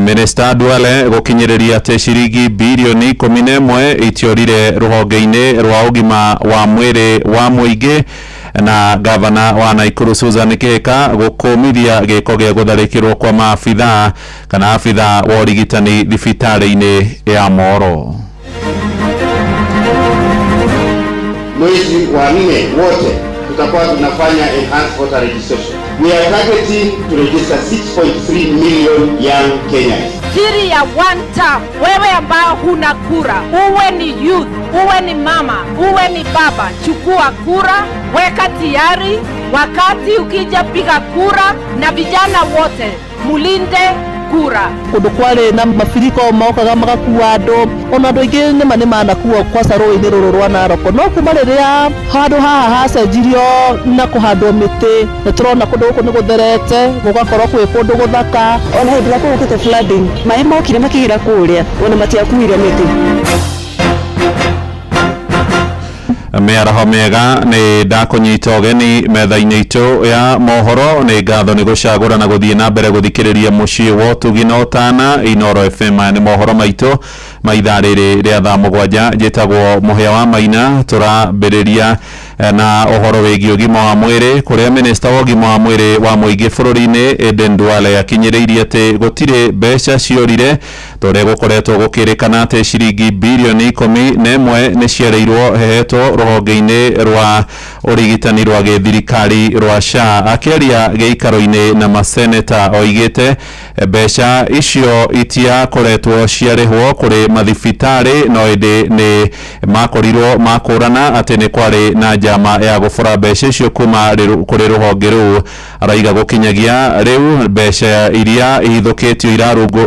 Minister Duale gũkinyĩrĩria atĩ ciringi birioni 11 itiorire rũhonge-inĩ rwa ũgima wa mwĩrĩ wa mũingĩ. Na gavana wa Naikuru Susan Kihika gũkũmithia gĩko gĩa gũtharĩkĩrwo kwa maabithaa kana abithaa wa ũrigitani thibitarĩ-inĩ ya Moro. Mwezi wa nne wote tutakuwa tunafanya enhanced voter registration. We are targeting to register 6.3 million young Kenyans. Siri ya one term, wewe ambao huna kura, uwe ni youth, uwe ni mama, uwe ni baba, chukua kura, weka tayari, wakati ukija piga kura, na vijana wote mulinde kura. Kundu kwarĩ na mabiriko mokaga magakua andũ, ona andũ aingĩ nĩma nĩ manakuo kwaca rũĩ-inĩ rũrũ rwa Narok. No kuma rĩrĩa handũ haha hacenjirio na kũhandwo mĩtĩ, nĩ tũrona kũndũ gũkũ nĩ gũtherete, gũgakorwo kwĩ kũndũ gũthaka. Ona hĩndĩ ĩrĩa kũgũkĩte flooding, maĩ mokire makĩgĩra kũrĩa, ona matiakuire mĩtĩ. Mĩaraho mĩega, nĩ ndakũnyita ũgeni metha-inĩ itũ ya mohoro. Nĩ ngatho nĩ gũcagũra na gũthiĩ na mbere gũthikĩrĩria mũciĩ wa ũtugi na ũtana, Inooro FM. Maya nĩ mohoro maitũ ma ithaa rĩrĩ rĩa thaa 7. Njĩtagwo Mũhĩa wa Maina. Tũrambĩrĩria na ũhoro wĩgiĩ ũgima wa mwĩrĩ, kũrĩa minista wa ũgima wa mwĩrĩ wa mũingĩ bũrũri-inĩ Aden Duale akinyĩrĩirie atĩ gũtirĩ mbeca ciorire, ta ũrĩa gũkoretwo gũkĩrĩkana atĩ ciringi birioni 11 nĩ ciarĩirwo hehetwo rũhonge-inĩ rwa ũrigitani rwa gĩthirikari rwa SHA. Akĩaria gĩikaro-inĩ na maseneta, oigĩte mbeca icio itiakoretwo ciarĩhwo kũrĩ mathibitarĩ, no ĩndĩ nĩ makorirwo makũrana atĩ nĩ kwarĩ na njama ya gũbora mbeca icio kuma kũrĩ rũhonge rũu. Araiga gũkinyagia rĩu mbeca iria ihithũkĩtio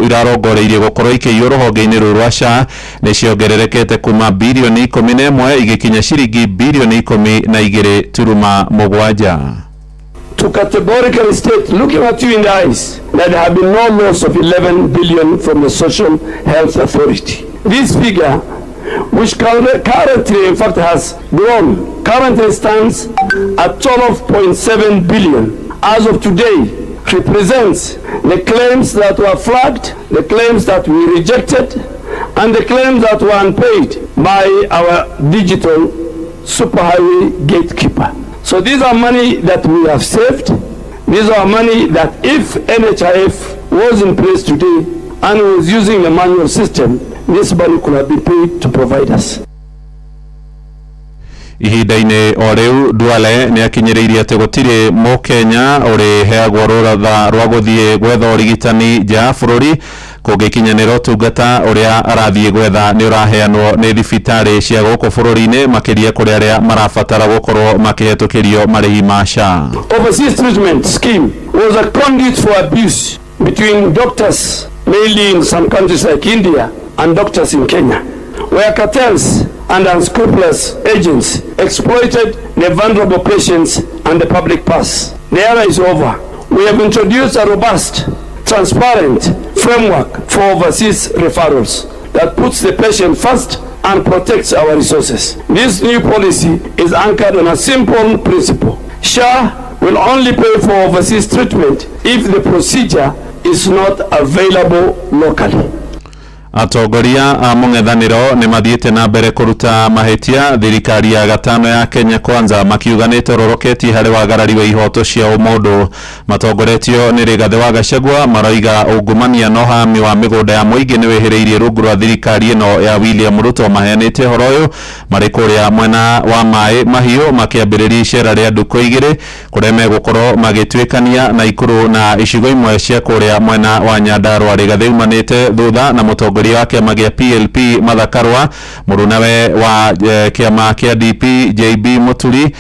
irarongoreirie gũkorwo ikĩiywo rũhonge-inĩ rũu rwa SHA nĩ ciongererekete kuma birioni 11 igĩkinya ciringi birioni 12.7. To categorically state, looking at you in the eyes, that there have been no loss of 11 billion from the Social Health Authority. This figure, which currently in fact has grown, currently stands at 12.7 billion. As of today, represents the claims that were flagged, the claims that we rejected, and the claims that were unpaid by our digital superhighway gatekeeper. So these are money that we have saved. These are money that if NHIF was in place today and was using the manual system, this money could have been paid to providers. Ihinda-inĩ o rĩu, Duale nĩ akinyĩrĩirie atĩ gũtirĩ mũkenya ũrĩheagwo rũtha rwa gũthiĩ gwetha ũrigitani nja ya bũrũri kũngĩkinyanĩra ũtungata ũrĩa arathiĩ gwetha nĩ ũraheanwo nĩ thibitarĩ cia gũkũ bũrũri-inĩ, makĩria kũrĩ arĩa marabatara gũkorwo makĩhetũkĩrio marĩhi ma SHA. Overseas treatment scheme was a conduit for abuse between doctors, mainly in some countries like India, and doctors in Kenya, where cartels and unscrupulous agents exploited the vulnerable patients and the public purse. The era is over. We have introduced a robust, transparent framework for overseas referrals that puts the patient first and protects our resources. This new policy is anchored on a simple principle. SHA will only pay for overseas treatment if the procedure is not available locally. Atongoria a mũng'ethanĩro nĩ mathiĩte na mbere kũruta mahĩtia thirikari ya gatano ya Kenya Kwanza, makiuga nĩ ĩtororoketie harĩ wagarari wa ihoto cia ũmũndũ. Matongoretio nĩ Rigathĩ wa Gachagua, maroiga ungumania na ũhami wa mĩgũnda ya mũingĩ nĩ wĩhĩrĩirie rungu rwa thirikari ĩno ya William Ruto. Maheanĩte ũhoro ũyũ marĩ kũrĩa mwena wa Maĩ Mahiũ makĩambĩrĩria icera rĩa ndukũ 2, kũrĩa megũkorwo magĩtuĩkania Naikuru na icigo imwe cia kũrĩa mwena wa Nyandarua. Rigathĩ umanĩte thutha na mũtongoria wa kĩama gĩa PLP Martha Karua, mũrunawe wa kĩama kĩa DP JB Muturi,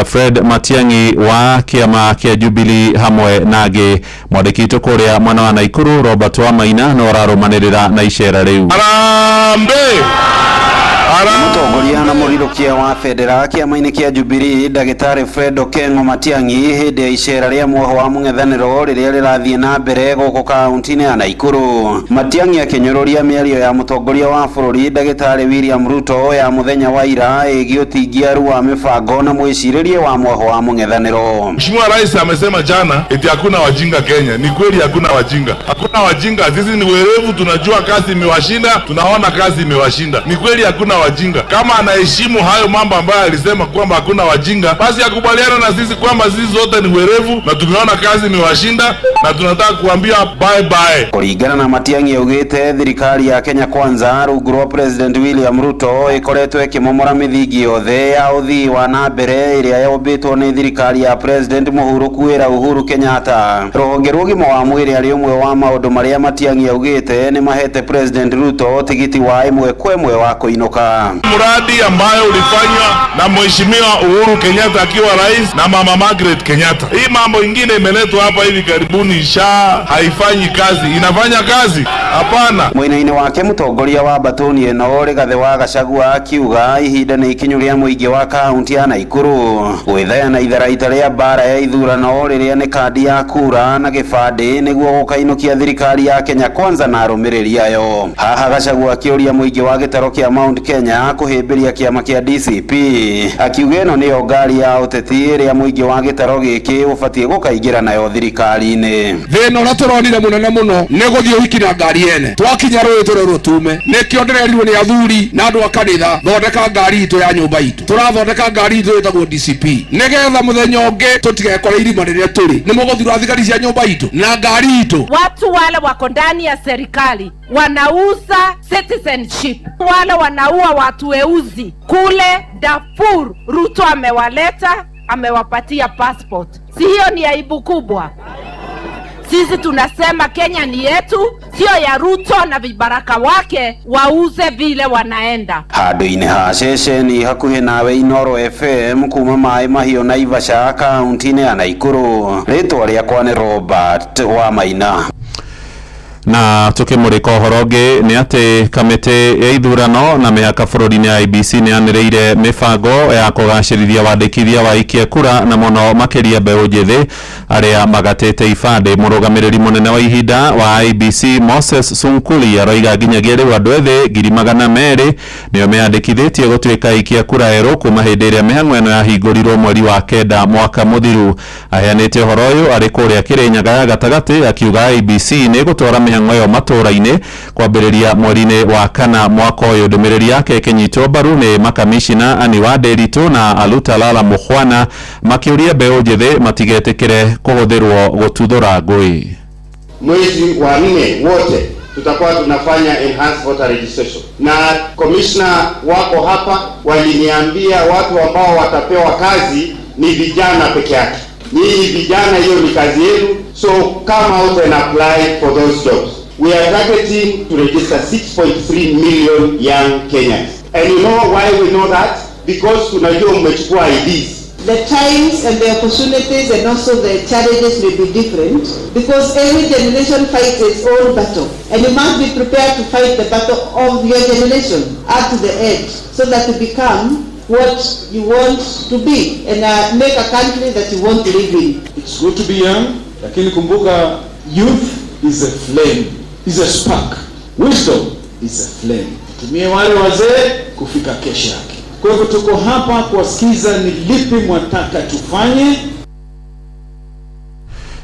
Fred Matiang'i wa kĩama kĩa Jubilee hamwe na angĩ. Mwandĩki witũ kũrĩa mwena wa Naikuru Robert Wamaina no ararũmanĩrĩra na icera rĩu. Harambee! Mũtongoria na mũrirũkia wa bendera kĩama-inĩ kĩa Jubilee ndagĩtarĩ Fred Okengo Matiang'i hĩndĩ ya icera rĩa mwoho wa mũng'ethanĩro rĩrĩa rĩrathiĩ na mbere gũkũ kaunti-inĩ ya Naikuru. Matiang'i akĩnyũrũria mĩario ya mũtongoria wa bũrũri ndagĩtarĩ William Ruto ya mũthenya wa ira ĩgiĩ ũtingiaru wa mĩbango na mwĩcirĩrie wa mwoho wa mũng'ethanĩro. Mheshimiwa Rais amesema jana eti hakuna wajinga Kenya. Ni kweli hakuna wajinga, hakuna wajinga. Sisi ni werevu, tunajua kazi imewashinda, tunaona kazi imewashinda. Ni kweli hakuna wajinga. Kama anaheshimu hayo mambo ambayo alisema kwamba hakuna wajinga, basi akubaliana na sisi kwamba sisi zote ni werevu na tumeona kazi imewashinda na tunataka kuambia bye bye. Kũringana na Matiang'i augĩte thirikari ya Kenya Kwanza rungu rwa President William Ruto ĩkoretwo ĩkĩmomora mĩthingi yothe ya ũthii wa na mbere ĩrĩa yombĩtwo nĩ thirikari ya President mũhurũku wĩra Uhuru Kenyatta. Rũhonge rwa ũgima wa mwĩrĩ arĩ ũmwe wa maũndũ marĩa Matiang'i augĩte nĩ mahete President Ruto tigiti wa ĩmwe kwa ĩmwe wa kũinũka. Mradi ambayo ulifanywa na Mheshimiwa Uhuru Kenyatta akiwa rais na Mama Margaret Kenyatta. Hii mambo ingine imeletwa hapa hivi karibuni, SHA haifanyi kazi. Inafanya kazi? Hapana. Mwena-inĩ wake mũtongoria wa mbatũni ĩno Rigathĩ wa Gachagua akiuga ihinda nĩ ikinyu rĩa mũingĩ wa kaunti ya Naikuru gwĩthaya na itharaita rĩa mbara ya ithurano rĩrĩa nĩ kandi ya kura na gĩbandĩ nĩguo gũkainũkia thirikari ya Kenya Kwanza na arũmĩrĩri ayo. Haha Gachagua akĩũria mũingĩ wa gĩtaro kĩa Mount Kenya kũhĩmbĩria kĩama kĩa DCP akiuga ĩno nĩyo ngari ya ũteti ĩrĩa mũingĩ wa gĩtaro gĩkĩ ũbatiĩ gũkaingĩra nayo thirikari-inĩ. Thĩna ũrĩa tũronire mũnene mũno nĩ gũthiĩ ũhiki na ngari ene twakinya rũĩ tũrerwo tume nĩkĩo ndĩrerirwo nĩ athuri na andũ a kanitha thondeka ngari itũ ya nyũmba itũ tũrathondeka ngari itũ ĩtagwo DCP nĩgetha mũthenya ũngĩ tũtigekore irima rĩrĩa tũrĩ nĩ mũgũthura thigari cia nyũmba itũ na ngari itũ. Watu wale wako ndani ya serikali wanauza citizenship, wale wanaua watu weuzi kule Darfur. Ruto amewaleta, amewapatia passport. Si hiyo ni aibu kubwa? Sisi tunasema Kenya ni yetu, sio ya Ruto na vibaraka wake wauze vile wanaenda. Handũ-inĩ ha ceceni hakuhĩ nawe Inooro FM kuma maĩ mahiũ Naivasha kaunti-inĩ ya Naikuru rĩtwa rĩakwa nĩ Robert Wamaina. Na tukimurika ũhoro ũngĩ nĩ atĩ kamĩtĩ ya ithurano na mĩhaka bũrũri-inĩ ya IEBC nĩ yanĩrĩire mĩbango ya kũgacĩrithia wandĩkithia wa aikia kura na mũno makĩria mbeũ njĩthĩ arĩa magatĩte ibandĩ. Mũrũgamĩrĩri mũnene wa ihinda wa IEBC Moses Sunkuli aroiga nginyagia rĩu andũ ethĩ 200,000 nĩo meyandĩkithĩtie gũtuĩka aikia kura erũ kuma hĩndĩ ĩrĩa mĩhang'o ĩno yahingũrirwo mweri wa 9 mwaka mũthiru. Aheanĩte ũhoro ũyũ arĩ kũrĩa Kĩrĩnyaga ya gatagatĩ akiuga IEBC nĩ ĩgũtwara mĩhang'o ĩyo matũũra-inĩ kwambĩrĩria mweri-inĩ wa 4 mwaka ũyũ. Ndũmĩrĩri yake ĩkĩnyitwo mbaru nĩ makamishina Anne Wanderitu na Alutalala Mukhwana makĩũria mbeũ njĩthĩ matigetĩkĩre kũhũthĩrwo gũtuthũra ngũĩ. Mwezi wa 4 wote tutakuwa tunafanya enhanced voter registration, na commissioner wako hapa waliniambia watu ambao watapewa kazi ni vijana peke yake. Nyinyi vijana, hiyo ni kazi yenu, so come out and apply for those jobs. We are targeting to register 6.3 million young Kenyans. And you know why we know that? Because tunajua mmechukua IDs. The times and the opportunities and also the challenges may be different because every generation fights its own battle, and you must be prepared to fight the battle of your generation up to the end so that you become what you want to be and make a country that you want to live in. It's good to be young, lakini kumbuka youth is a flame, is a spark. Wisdom is a flame. Tumie wale wazee kufika kesho yake. Kwa hivyo tuko hapa kuwasikiza ni lipi mwataka tufanye.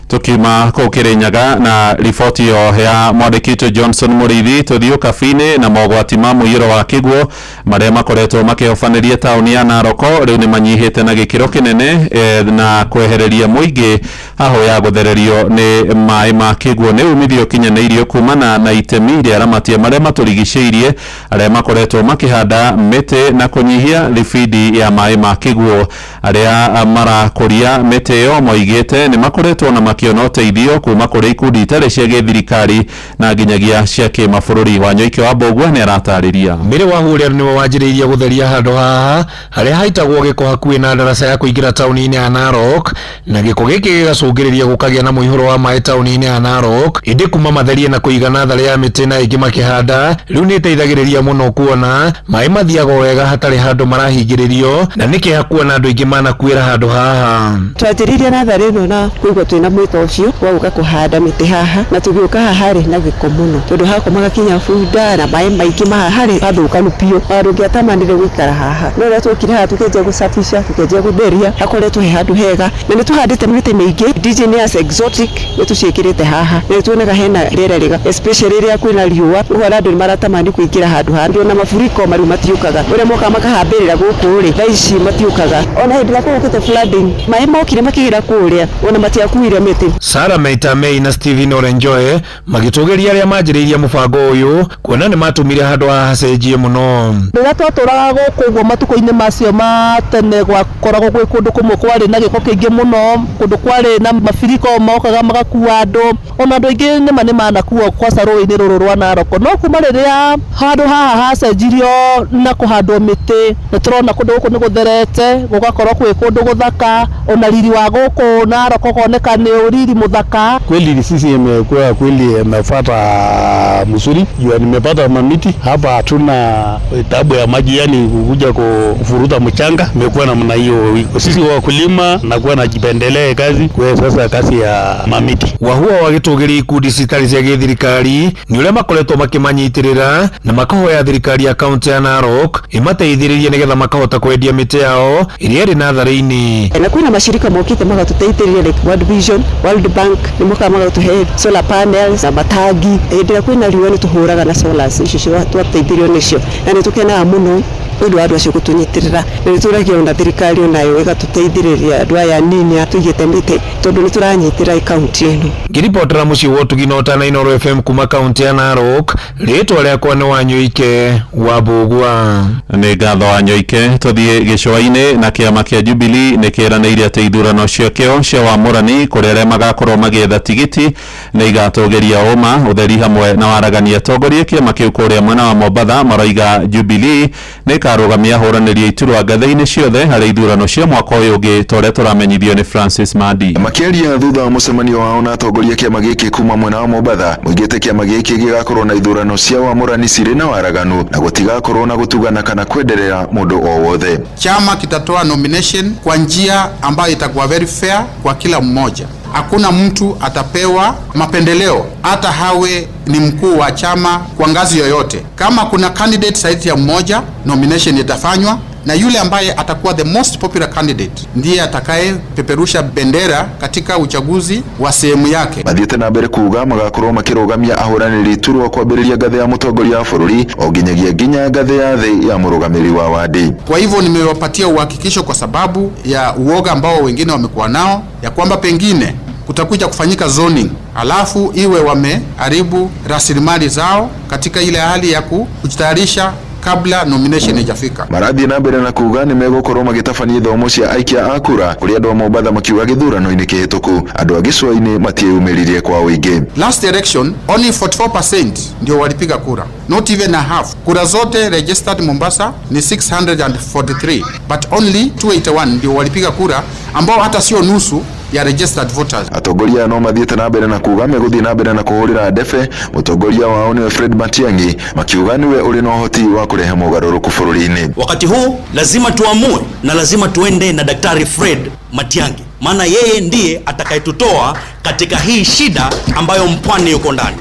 Tukiuma kũu Kĩrĩnyaga na riboti ĩyo ya mwandĩki witũ Johnson Mũrĩithi, tũthiĩ Ũkabi-inĩ na mogwati ma mũiyũro wa kĩguũ marĩa makoretwo makĩhobanĩria taũni ya Naroko rĩu nĩ manyihĩte na gĩkĩro kĩnene na kwehereria mũingĩ hahũ ya gũthererio nĩ maĩ ma kĩguũ. Nĩ umithio ũkinyanĩirio kumana na itemi rĩa aramatia marĩa matũrigicĩirie arĩa makoretwo makĩhanda mĩtĩ na kũnyihia thibindi ya maĩ ma kĩguũ. Arĩa marakũria mĩtĩ ĩyo moigĩte nĩ makoretwo na makĩona ũteithio kuma kũrĩ ikundi itarĩ cia gĩthirikari na nginyagia cia kĩmabũrũri. Wanyoike wa Mbũgua nĩ aratarĩria. Mĩrĩ wa Huria nĩwe wanjĩrĩirie gũtheria handũ haha harĩa haitagwo gĩko hakuhĩ na ndaraca ya kũingĩra taũni-inĩ ya Narok, na gĩko gĩkĩ gĩgacũngĩrĩria gũkagĩa na mũihũro wa maĩ taũni-inĩ ya Narok. Ĩndĩ kuma matherie na kũiga natharĩ ya mĩtĩ na ĩngĩ makĩhanda, rĩu nĩ ĩteithagĩrĩria mũno kuona maĩ mathiaga wega hatarĩ handũ marahingĩrĩrio, na nĩ kĩeha kuona andũ aingĩ manakuĩra handũ haha. Twanjĩrĩirie natharĩ ĩno na kũigua twĩna mwĩto ũcio wa gũka kũhanda mĩtĩ haha, na tũgĩũka haha harĩ na gĩko mũno tondũ hakomaga kinya bunda na maĩ maingĩ maha harĩ hathũkanu biũ, ona ndũngĩatamanire gũikara haha. No rĩrĩa twokire haha tũkĩanjia gũcabisha, tũkĩanjia gũtheria, hakoretwo he handũ hega na nĩ tũhandĩte mĩtĩ mĩingĩ indigenous exotic, nĩ tũciĩkĩrĩte haha na nĩ tuonaga hena rĩera rĩega, especially rĩrĩa kwĩna riũa, ũguo andũ nĩ maratamani kũingĩra handũ haha. Ona mafuriko marĩu matiũkaga, ũrĩa mokaga makahambĩrĩra gũkũ rĩ, thaa ici matiũkaga. Ona hĩndĩ ĩrĩa kũgũkĩte flooding, maĩ mokire makĩgĩra kũrĩa, ona matiakuire mĩtĩ. Sarah Meitamei na Stephen Orenjoe magĩtũgĩria arĩa manjĩrĩirie mũbango ũyũ kuona nĩ matũmire handũ haha hacenjie mũno. Rĩrĩa twatũraga gũkũ ũguo matukũ-inĩ macio ma tene, gwakoragwo gwĩ kũndũ kũmwe kwarĩ na gĩko kĩingĩ mũno, kũndũ kwarĩ na mabiriko mokaga magakua andũ, ona andũ aingĩ nĩma nĩ manakuo kwaca rũĩ-inĩ rũrũ rwa Narok. No kuma rĩrĩa handũ haha hacenjirio na kũhandwo mĩtĩ, nĩ tũrona kũndũ gũkũ nĩ gũtherete, gũgakorwo kwĩ kũndũ gũthaka, ona riri wa gũkũ Narok ũkoneka nĩ riri mũthaka. Kweli sisi imekuwa kweli imefuata mzuri juu nimepata mamiti hapa, hatuna tabu ya maji, yani kukuja kufuruta mchanga imekuwa namna hiyo. Sisi wakulima nakuwa najipendelea kazi kwa sasa kazi ya mamiti. Wahua wagĩtũgĩria ikundi citarĩ cia gĩthirikari nĩ ũrĩa makoretwo makĩmanyitĩrĩra na makahoya thirikari ya kaunti ya Narok ĩmateithĩrĩrie nĩgetha makahota kwendia mĩtĩ yao ĩrĩa ĩrĩ natharĩ-inĩ. Na kwĩna mashirika mokĩte magatũteithĩrĩria like World Vision, World Bank, nĩ mokaga magatũhe solar panels na matangi. Hĩndĩ ĩrĩa kwĩna riũa nĩ tũhũraga na solars icio twateithirio nĩcio, na nĩ tũkenaga mũno nĩ ũndũ wa andũ acio gũtũnyitĩrĩra, na nĩ tũragia ona thirikari onayo ĩgatũteithĩrĩria andũ aya anini tũigĩte mĩtĩ tondũ nĩ tũranyitĩra kaunti ĩno. Ngĩribotera mũciĩ wa ũtugi na ũtana Inooro FM kuma kaunti ya Narok, rĩtwa rĩakwa nĩ Wanyoike wa Mbũgua. Nĩ ngatho Wanyoike. Tũthiĩ gĩcũa-inĩ na kĩama kĩa Jubilee nĩ kĩranĩire atĩ ithurano ciakĩo cia wamũrani kũrĩ arĩa magakorwo magĩetha tigiti nĩ igatũgĩria ũma, ũtheri hamwe na waragania. Atongoria kĩama kĩu kũrĩa mwena wa Mombatha maroiga Jubilee nĩ ĩkarũgamia ahũranĩri a iturwa ngathĩ-inĩ ciothe harĩ ithurano cia mwaka ũyũ ũngĩ, ta ũrĩa tũramenyithio nĩ Francis Mandi. Makĩaria thutha wa mũcemanio wao na atongoria kĩama gĩkĩ kuma mwena wa Mombatha, moigĩte kĩama gĩkĩ gĩgakorwo na ithurano cia wamũrani cirĩ na waraganu na gũtigakorwo na gũtugana kana kwenderera mũndũ o wothe. Chama kitatoa nomination kwa njia ambayo itakuwa very fair kwa kila mmoja. Hakuna mtu atapewa mapendeleo hata hawe ni mkuu wa chama kwa ngazi yoyote. Kama kuna candidate zaidi ya mmoja, nomination itafanywa na yule ambaye atakuwa the most popular candidate ndiye atakayepeperusha bendera katika uchaguzi wa sehemu yake. Mathiĩte na mbere kuga magakorwo makĩrũgamia ahũranĩri iturwa kwambĩrĩria ngathĩ ya mũtongoria wa bũrũri o nginyagia nginya ngathĩ ya thĩ ya mũrũgamĩrĩri wa wadi. Kwa hivyo nimewapatia uhakikisho kwa sababu ya uoga ambao wengine wamekuwa nao ya kwamba pengine kutakuja kufanyika zoning, alafu iwe wameharibu rasilimali zao katika ile hali ya kujitayarisha kabla nomination haijafika. Marathiĩ na mbere na kuga nĩ megũkorwo magĩtabania ithomo cia aikia a kura kũrĩ andũ a Mombatha makiuga gĩthurano-inĩ kĩhĩtũku andũ a gĩcũa-inĩ matieyumĩririe kwa ũingĩ. Last election only 44% ndio walipiga kura, not even a half. Kura zote registered Mombasa ni 643, but only 281 ndio walipiga kura, ambao hata sio nusu ya registered voters. Atongoria no mathiĩte na mbere na kuga megũthiĩ na mbere na kũhũrĩra ndebe mũtongoria wao nĩwe Fred Matiang'i, makiuga nĩwe ũrĩ na ũhoti wa kũrehe mogarũrũku bũrũri-inĩ. Wakati huu lazima tuamue na lazima tuende na Daktari Fred Matiang'i, maana yeye ndiye atakayetutoa katika hii shida ambayo mpwani yuko ndani.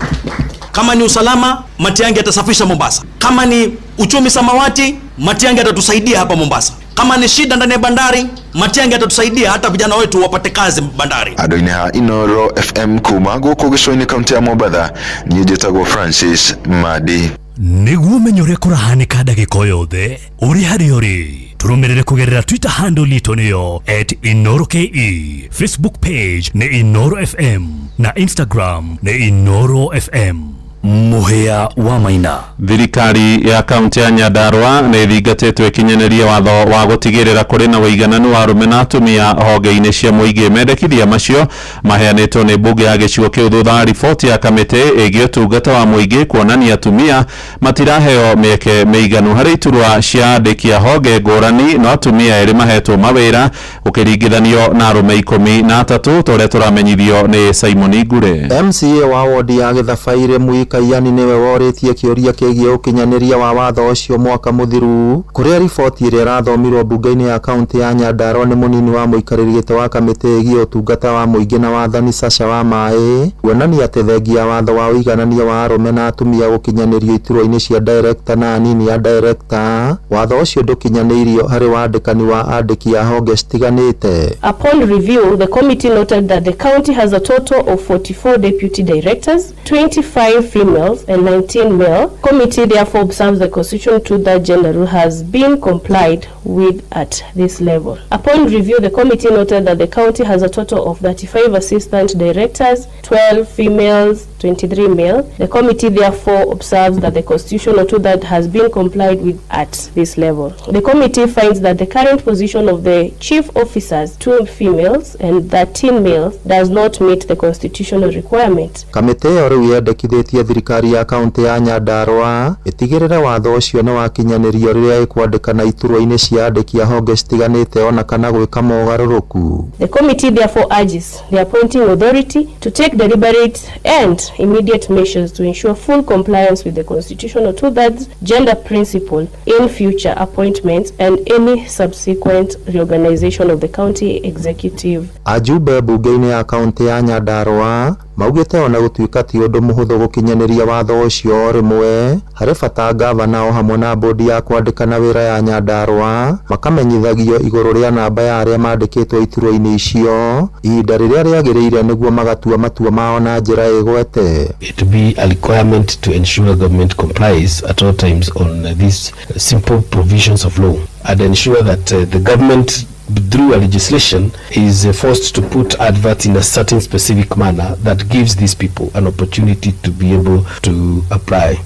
Kama ni usalama, Matiang'i atasafisha Mombasa. Kama ni uchumi samawati, Matiang'i atatusaidia hapa Mombasa. Kama ni shida ndani ya bandari, Matiang'i atatusaidia hata vijana wetu wapate kazi bandari. Andũ-inĩ ha Inooro FM kuma gũkũ gĩcũa-inĩ kaunti ya Mombatha, niĩ njĩtagwo Francis Madi. Nĩguo ũmenye ũrĩa kũrahanĩka ndagĩka o yothe ũrĩ harĩa ũrĩ, tũrũmĩrĩre kũgerera Twitter handle itũ nĩyo @InooroKE, Facebook page nĩ Inooro FM na Instagram nĩ Inooro FM. Mũhĩa wa Maina. Thirikari ya kaunti ya Nyandarua nĩ ĩthingatĩtwo ĩkinyanĩrie watho wa gũtigĩrĩra kũrĩ na ũigananu wa arũme na atumia honge-inĩ cia mũingĩ. Mendekithia macio maheanĩtwo nĩ mbunge ya gĩcigo kĩu thutha wa riboti ya kamĩtĩ ĩgiĩ ũtungata wa mũingĩ kuonania atumia matiraheo mĩeke mĩiganu harĩ iturwa cia andĩki a honge ngũrani, no atumia erĩ mahetwo mawĩra gũkĩringithanio na arũme 13 ta ũrĩa tũramenyithio nĩ Simon Ngure. MCA wa wodi ya Gĩthabairĩ Muikaiani nĩwe worĩtie kĩũria kĩgiĩ ũkinyanĩria wa watho ũcio mwaka mũthiru, kũrĩa riboti ĩrĩa ĩrathomirwo mbunge-inĩ ya kaunti ya Nyandarua nĩ mũnini wa mũikarĩri gĩtĩ wa kamĩtĩ ĩgiĩ ũtungata wa mũingĩ na wathani Sasha wa Maĩ, kuonania atĩ thengia watho wa ũiganania wa arũme na atumia gũkinyanĩrio iturwa-inĩ cia director na anini a director, watho ũcio ndũkinyanĩirio harĩ wandĩkani wa andĩki a honge citiganĩte. Upon review, the committee noted that the county has a total of 44 deputy directors, 25 females and 19 male. Committee therefore observes the constitution to that gender rule has been complied with at this level. Upon review, the committee noted that the county has a total of 35 assistant directors, 12 females, 23 male. The committee therefore observes that the constitution to that has been complied with at this level. The committee finds that the current position of the chief officers, 2 females and 13 males, does not meet the constitutional requirement. Kamĩtĩ ĩyo rĩu yendekithĩtie thirikari ya kaunti ya Nyandarua ĩtigĩrĩre watho ũcio nĩ wakinyanĩrio rĩrĩa ĩkwandĩkana iturwa-inĩ cia andĩki a honge citiganĩte ona kana gwĩka mogarũrũku. The committee therefore urges the appointing authority to take deliberate and immediate measures to ensure full compliance with the constitutional two-thirds gender principle in future appointments and any subsequent reorganization of the county executive. Ajumbe mbunge-inĩ ya kaunti ya Nyandarua maugĩte ona gũtuĩka ti ũndũ mũhũthũ gũkinyanĩria watho ũcio o rĩmwe, harĩ bata ngavana o hamwe na bodi ya kwandĩkana wĩra ya Nyandarua makamenyithagio igũrũ rĩa namba ya arĩa mandĩkĩtwo iturwa-inĩ icio ihinda rĩrĩa rĩagĩrĩire nĩguo magatua matua mao na njĩra ĩgwete. It be a requirement to ensure government complies at all times on these simple provisions of law and ensure that the government through a legislation is forced to put adverts in a certain specific manner that gives these people an opportunity to be able to apply.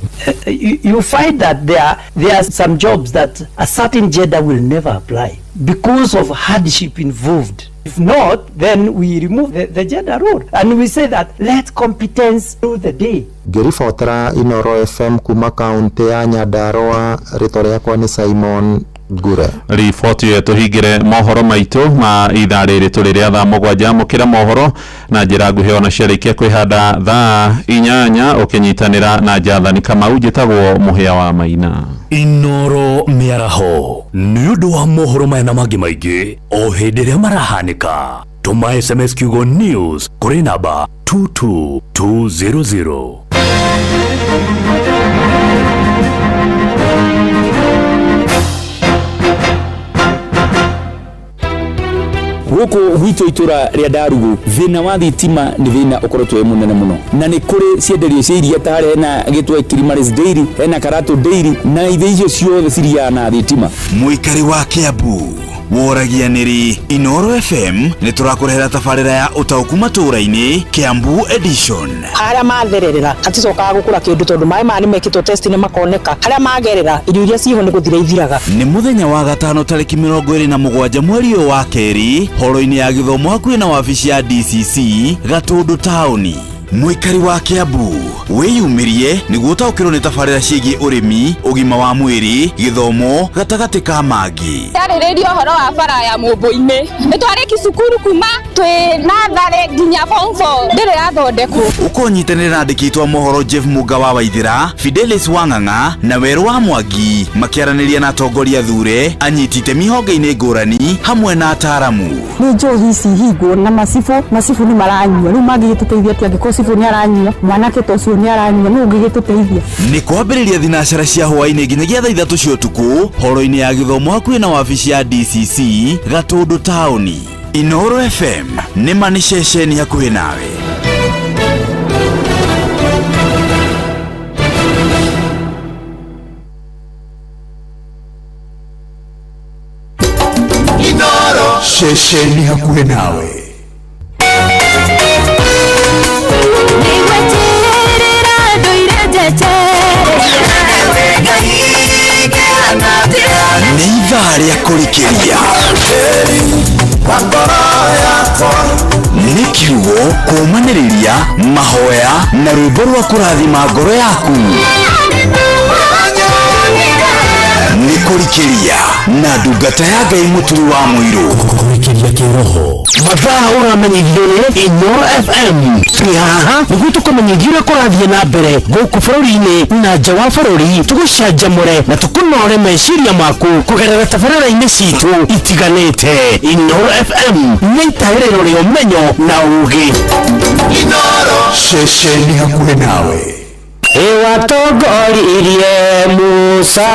You find that there are some jobs that a certain gender will never apply because of hardship involved. If not, then we remove the gender rule and we say that let competence rule the day. Ngĩribotera Inoro FM kuma kaunti ya Nyandarua, rĩtwa rĩakwa nĩ Simon Ngure. Riboti ĩyo tũhingĩre mohoro maitũ ma ithaa rĩrĩ tũrĩ rĩa thaa 7. Mũkĩra mohoro na njĩra nguhĩ ona ciarĩkia kwĩhanda thaa 8 ũkĩnyitanĩra na Jathani Kamau. Njĩtagwo Mũhĩa wa Maina. Inoro mĩaraho nĩ ũndũ wa mohoro maya na mangĩ maingĩ o hĩndĩ ĩrĩa marahanĩka. Tũma SMS kiugo news kũrĩ namba 22200. Gũkũ gwitũ itũra rĩa Ndarugu thĩna wa thitima nĩ thĩna ũkoretwo wĩ mũnene mũno, na nĩ kũrĩ cienderio cia iria ta harĩa hena gĩtwe Kilimaris Dairy, hena Karatu Dairy, na ithe icio ciothe ciriaga na thitima. Mũikari wa Kiambu woragia nĩrĩ Inoro FM nĩ tũrakũrehera tabarĩra ya ũtaũku matũũra-inĩ Kiambu edition. Harĩa mathererera haticokaga gũkũra kĩndũ tondũ maĩ maya nĩ mekĩtwo test nĩ makoneka, harĩa magerera irio iria ciho nĩ gũthira ithiraga. Nĩ mũthenya wa gatano tarĩki 27 mweri ũyũ wa kerĩ horo-inĩ ya gĩthomo hakuhĩ na wabici ya DCC Gatũndũ taũni. Mũikari wa Kiambu wĩyumĩrie nĩguo ũtaũkĩrwo nĩ tabarĩra ciĩgiĩ ũrĩmi, ũgima wa mwĩrĩ, gĩthomo gatagatĩ ka mangĩ. Ndarĩrĩria ũhoro wa bara ya Mũmbũ-inĩ, nĩ twarĩki cukuru kuma twĩ natharĩ nginya form 4 ndĩrĩ yathondekwo. Ũkũnyitanĩra na andĩki a mohoro Jeff Muga wa Waithĩra, Fidelis Wang'ang'a na Werũ wa Mwangi makĩaranĩria na atongoria thure, anyiti itemi honge-inĩ ngũrani hamwe na ataaramu. Nĩ njohi ici hingwo na macibũ nĩ maranyua, rĩu mangĩgĩtũteithia atĩa angĩkorwo cibũ nĩ aranyua, mwanake ta ũcio nĩ aranyua, nũ ũngĩgĩtũteithia? Nĩ kwambĩrĩria thinacara cia hwaĩ-inĩ nginyagia thaa 3 cia ũtukũ horo-inĩ ya gĩthomo hakuhĩ na wabici ya DCC Gatũndũ taũni. Inoro FM nĩ ma nĩ ceceni hakuhĩ nawe. Inoro ceceni hakuhĩ nawe. Rĩa kũrikĩria nĩ kiugo kũũmanĩrĩria mahoya na rwĩmbo rwa kũrathima ngoro yaku nĩ kũrikĩria na ndungata ya Ngai mũturi wa mũirũ. Kũrikĩria kĩroho. Mathaa ũramenyithio nĩ Inooro FM. Twĩ haha nĩguo tũkũmenyithie ũrĩa kũrathiĩ na mbere gũkũ bũrũri-inĩ na nja wa bũrũri, tũgũcanjamũre na tũkũnore meciria maku kũgerera tabarĩra-inĩ citũ itiganĩte. Inooro FM nĩ itaĩrĩro rĩa ũmenyo na ũũgĩ. Ceceni hakuhĩ nawe. Ĩwatongoririe Musa.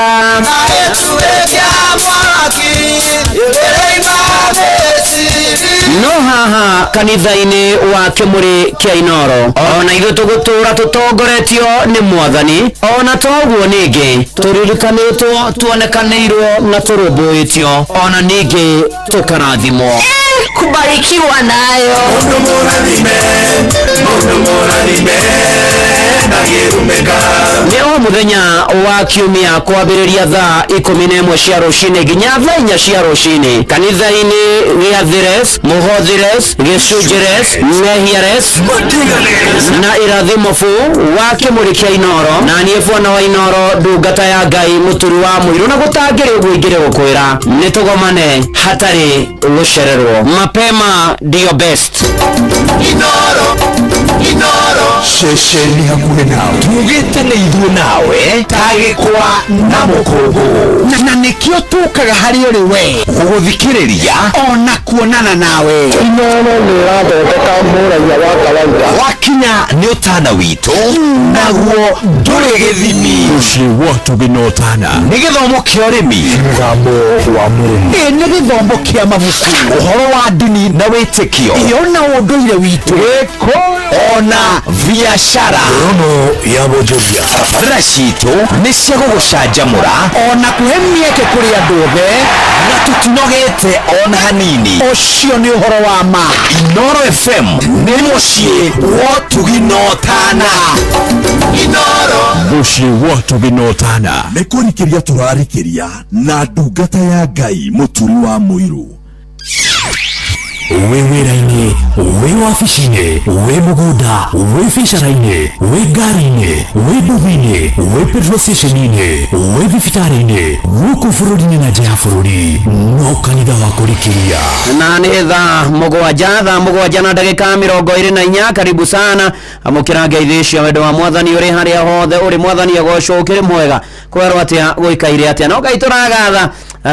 No haha kanitha-inĩ wa kĩmũrĩ kĩa Inooro ona ithuĩ tũgũtũra tũtongoretio nĩ Mwathani, ona toguo ningĩ tũririkanĩtwo, tuonekanĩirwo na tũrũmbũĩtio, ona ningĩ tũkarathimwo. Kubarikiwa nayo. Mundu mũrathime, mundu mũrathime ndagĩrumĩka. Nĩ o mũthenya wa kiumia kwambĩrĩria thaa 11 cia rũcinĩ nginya thaa 4 cia rũcinĩ kanitha-inĩ gĩa Thires, Mũhothires, Gĩcunjĩres, Mehiares na Irathimo fu wa kĩmũrĩ kĩa Inooro, na niĩ bwana wa Inooro, ndungata ya Ngai mũturi wa mũirũ, na gũtangĩrĩ ũguo ingĩrĩ gũkwĩra nĩ tũgomane hatarĩ gũcererwo. Mapema ndio best. Inooro, Inooro. Ceceni hakuhĩ nawe. Tugĩte nĩ ithuĩ nawe ta gĩkwa na mũkũngũ, na nĩkĩo tũkaga harĩ ũrĩ we gũgũthikĩrĩria ona kuonana nawe. Inooro nĩ ĩrathondeka mũraia wa kawaida. Wakinya nĩ ũtana witũ naguo ndũrĩ gĩthimi. Mũciĩ wa ũtugi na ũtana. Nĩ gĩthomo kĩa ũrĩmi, mũgambo wa mũrĩmi, ĩ nĩ gĩthomo kĩa mabuku, ũhoro wa ndini na wĩtĩkio, ĩ ona ũndũire witũ, ona biacara. Rono ya Bonjoria. Tabarĩra citũ nĩ cia gũgũcanjamũra ona kũhe mĩeke kũrĩ andũ othe, na tũtinogete ona hanini. Ũcio nĩ ũhoro wa ma. Inooro FM nĩ mũciĩ wa ũtugi na ũtana. Inooro. Mũciĩ wa ũtugi na ũtana. Nĩ kũrikĩria tũrarikĩria na ndungata ya Ngai mũturi wa mũirũ. Wĩ wĩra-inĩ, wĩ wabici-inĩ, wĩ mũgũnda, wĩ biacara-inĩ, wĩ ngari-inĩ, wĩ nduthi-inĩ, wĩ petrol station-inĩ, wĩ thibitarĩ-inĩ, gũkũ bũrũri-inĩ na nja ya bũrũri, no kanitha wa kũrikĩria. Na nĩ thaa 7, thaa 7 na ndagĩka 24. Karibu sana, amũkĩra ngeithi cia wendo wa Mwathani ũrĩ harĩa hothe ũrĩ. Mwathani agocwo, ũkĩrĩ mwega, kwerwo atĩa, gũikaire atĩa? No Ngai tũragatha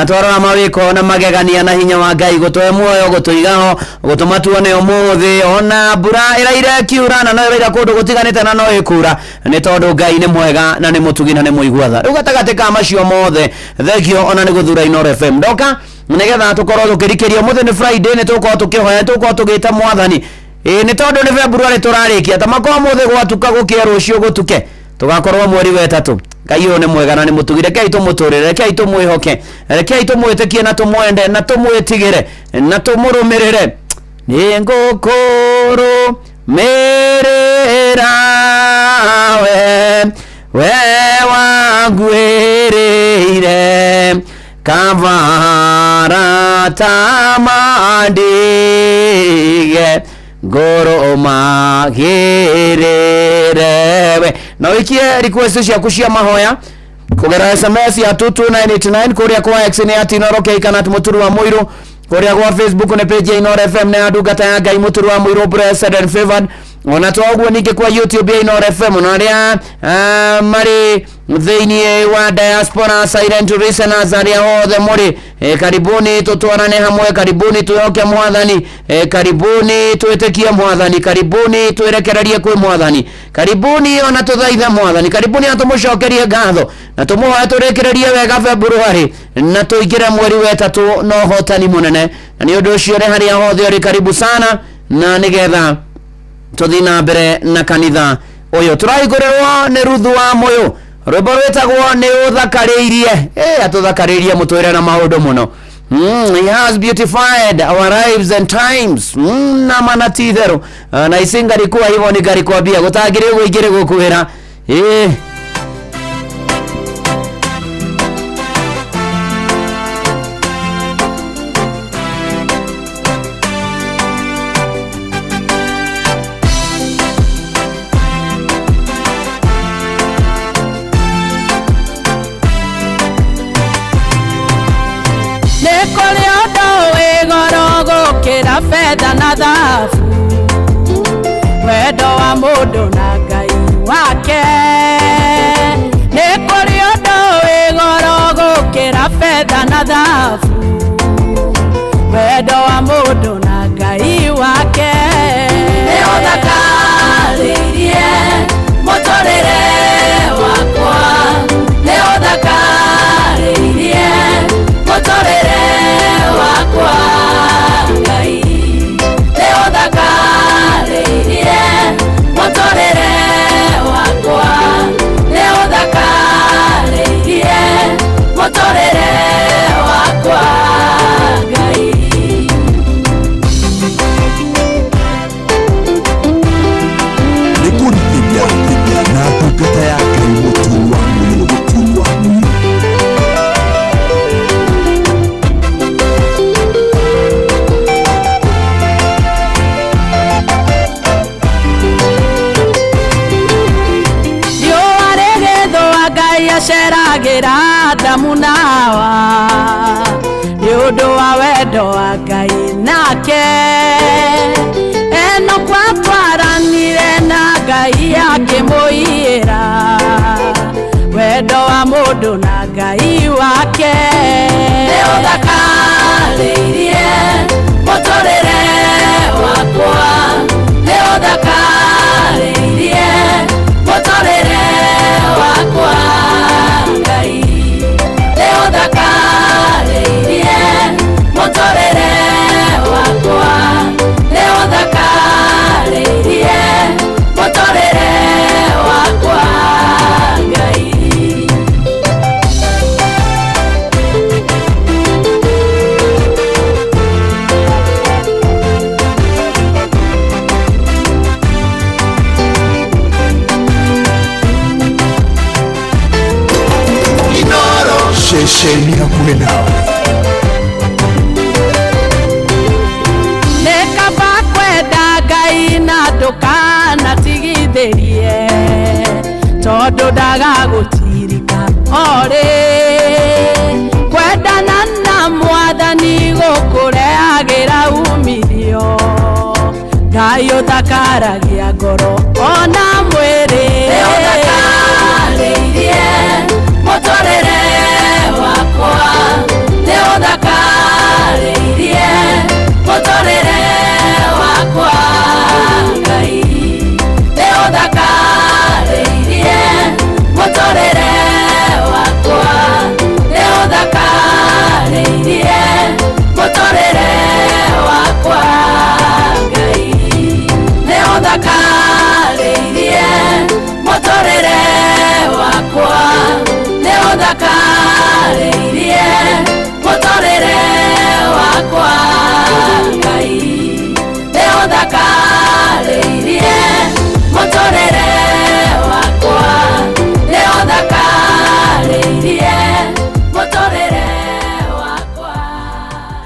twarora mawĩko na magegania na hinya wa Ngai gũtũhe muoyo, gũtũigaho, gũtũma tuone ũmũthĩ, ona mbura ĩraire ĩkiura na no ĩraira kũndũ gũtiganĩte na no ĩkura, nĩ tondũ Ngai nĩ mwega na nĩ mũtugi na nĩ mũigua tha. Rĩu gatagatĩ ka macio mothe, thengio ona nĩ gũthura Inooro FM ndoka nĩgetha tũkorwo tũkĩrikĩria. Ũmũthĩ nĩ Friday, nĩ tũgũkorwo tũkĩhoya, nĩ tũgũkorwo tũgĩta Mwathani, ĩĩ nĩ tondũ nĩ February tũrarĩkia, ta makorwo ũmũthĩ gwatuka gũkĩe rũciũ gũtuke, tũgakorwo mweri wa 3. Ngai ũyũ nĩ mwega na nĩ mũtugi, rekei tũmũtũrĩre, rekei tũmwĩhoke, rekei tũmwĩtĩkie na tũmwende na tũmwĩtigĩre na tũmũrũmĩrĩre. Nĩ ngũkũrũmĩrĩra we, we wanguĩrĩire kavara ta mandige ngũrũmagĩrĩre we. Na ũikie request ciaku cia mahoya kũgerera SMS ya 22989. Kũrĩa kwa X nĩ at Inooro K kana at mũturi wa mũirũ. Kũrĩa gwa Facebook nĩ page ya Inooro FM na ya ndungata ya Ngai mũturi wa mũirũ, blessed and favored. Ona to ũguo ningĩ kwa YouTube ya Inooro FM, na arĩa marĩ thĩinĩ wa diaspora, silent listeners, arĩa othe mũrĩ, karibuni tũtwarane hamwe, karibuni twĩhoke Mwathani, karibuni twĩtĩkie Mwathani, karibuni twĩrekererie kwĩ Mwathani, karibuni ona tũthaithe Mwathani, karibuni ona tũmũcokerie ngatho na tũmũhoe tũrĩkĩrĩrie wega February na tũingĩre mweri wa 3 na ũhotani mũnene. Na nĩ ũndũ ũcio, rĩ harĩa hothe ũrĩ, karibu sana, na nĩgetha tũthiĩ na mbere na kanitha ũyũ tũrahingũrĩrwo nĩ Ruthu wa Mũyũ, rwĩmbo rwĩtagwo nĩ ũthakarĩirie. Atũthakarĩirie mũtũrĩre na maũndũ mũno. He has beautified our lives and times. Na mana ti itherũ, na isingarikuwa hivyo ningarikwambia gũtangĩrĩ ũguo ingĩrĩ gũkwĩra. gũkĩra betha na thahabu wendo wa mũndũ na Ngai wake nĩ kũrĩ ũndũ wĩ goro gũkĩra betha na thahabu wendo wa mũndũ na Ngai wake nĩ ũthakarĩirie mũtũrĩre wakwa nĩ ũthakarĩirie mũtũrĩre wakwa Ngai nĩ ũthakarĩirie mũtũrĩre wakwa nĩ ũthakarĩirie mũtũrĩre wakwa Ngai. Nĩ kũrikĩria na ndungata ya Ngai Mũturi wa Mũirũ. Mũturi wa Mũirũ. Riũa rĩgĩthũa Ngai aceragĩra Adamu na Hawa nĩ ũndũ wa wendo wa Ngai nake Enoku atwaranire na Ngai akĩmũiyĩra wendo wa mũndũ na Ngai wake nĩ ũthakarĩirie mũtũrĩre wakwa nĩ ũthakarĩirie mũtũrĩre wakwa Ngai nĩ ũthakarĩirie mũtũrĩre wakwa nĩ ũthakarĩirie mũtũrĩre wakwa Ngai. Ceceni hakuhĩ nawe. Nĩ kaba kwenda Ngai na ndũkanatigithĩrie tondũ ndagagũtirika orĩ kwendana na mwathani gũkũrehagĩra umithio Ngai ũthakaragia ngoro ona mwĩrĩ nĩ ũthakarĩirie mũtũrĩre wakwa nĩ ũthakarĩirie mũtũrĩre wakwa Ngai nĩ ũthakarĩirie mũtũrĩre wakwa nĩ ũthakarĩirie mũtũrĩre wakwa Ngai nĩ ũthakarĩirie mũtũrĩre wakwa nĩ ũthakarĩirie mũtũrĩre wakwa Ngai nĩ ũthakarĩirie mũtũrĩre wakwa nĩ ũthakarĩirie mũtũrĩre wakwa.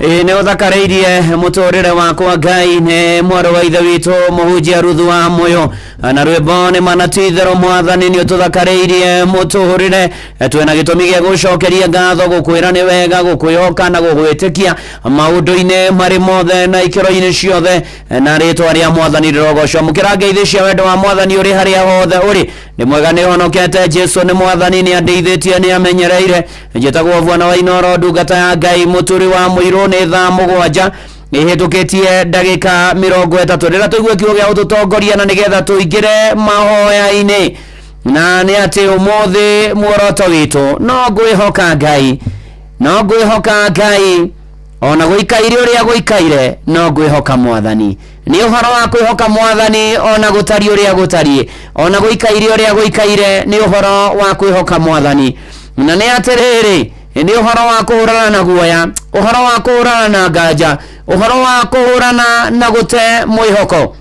Ĩĩ nĩ ũthakarĩirie mũtũrĩre wakwa Ngai nĩ mwarĩ wa ithe witũ mũhunjia Ruthu wa Moyo na rwĩmbo nĩ mana ti itherũ mwathani nĩ ũtũthakarĩirie mũtũrĩre. Twĩna gĩtũmi gĩa gũcokeria ngatho gũkwĩra nĩ wega gũkwĩhoka na gũgwĩtĩkia maũndũ-inĩ marĩ mothe na ikĩro-inĩ ciothe na rĩtwa rĩa mwathani rĩrogocwo. Mũkĩra ngeithi cia wendo wa mwathani ũrĩ harĩa hothe ũrĩ nĩ mwega nĩ honokete Jesu nĩ mwathani nĩ andeithĩtie nĩ amenyereire. Njĩtagwo Bwana wa Inoro ndungata ya Ngai Mũturi wa Mũirũ nĩ thaa 7 nĩhĩtũkĩtie ndagĩka 30 rĩrĩa tũigue kiugo gĩa gũtũtongoria na nĩgetha tũingĩre mahoya-inĩ na nĩ atĩ ũmũthĩ muoroto witũ no ngwĩhoka Ngai no ngwĩhoka Ngai ona gũikaire ũrĩa gũikaire no ngwĩhoka mwathani nĩ ũhoro wa kwĩhoka mwathani ona gũtariĩ ũrĩa gũtariĩ ona gũikaire ũrĩa gũikaire nĩ ũhoro wa kwĩhoka mwathani na nĩ atĩrĩrĩ nĩ ũhoro wa kũhũrana na guoya ũhoro wa kũhũrana na nganja ũhoro wa kũhũrana na gũte mwĩhoko.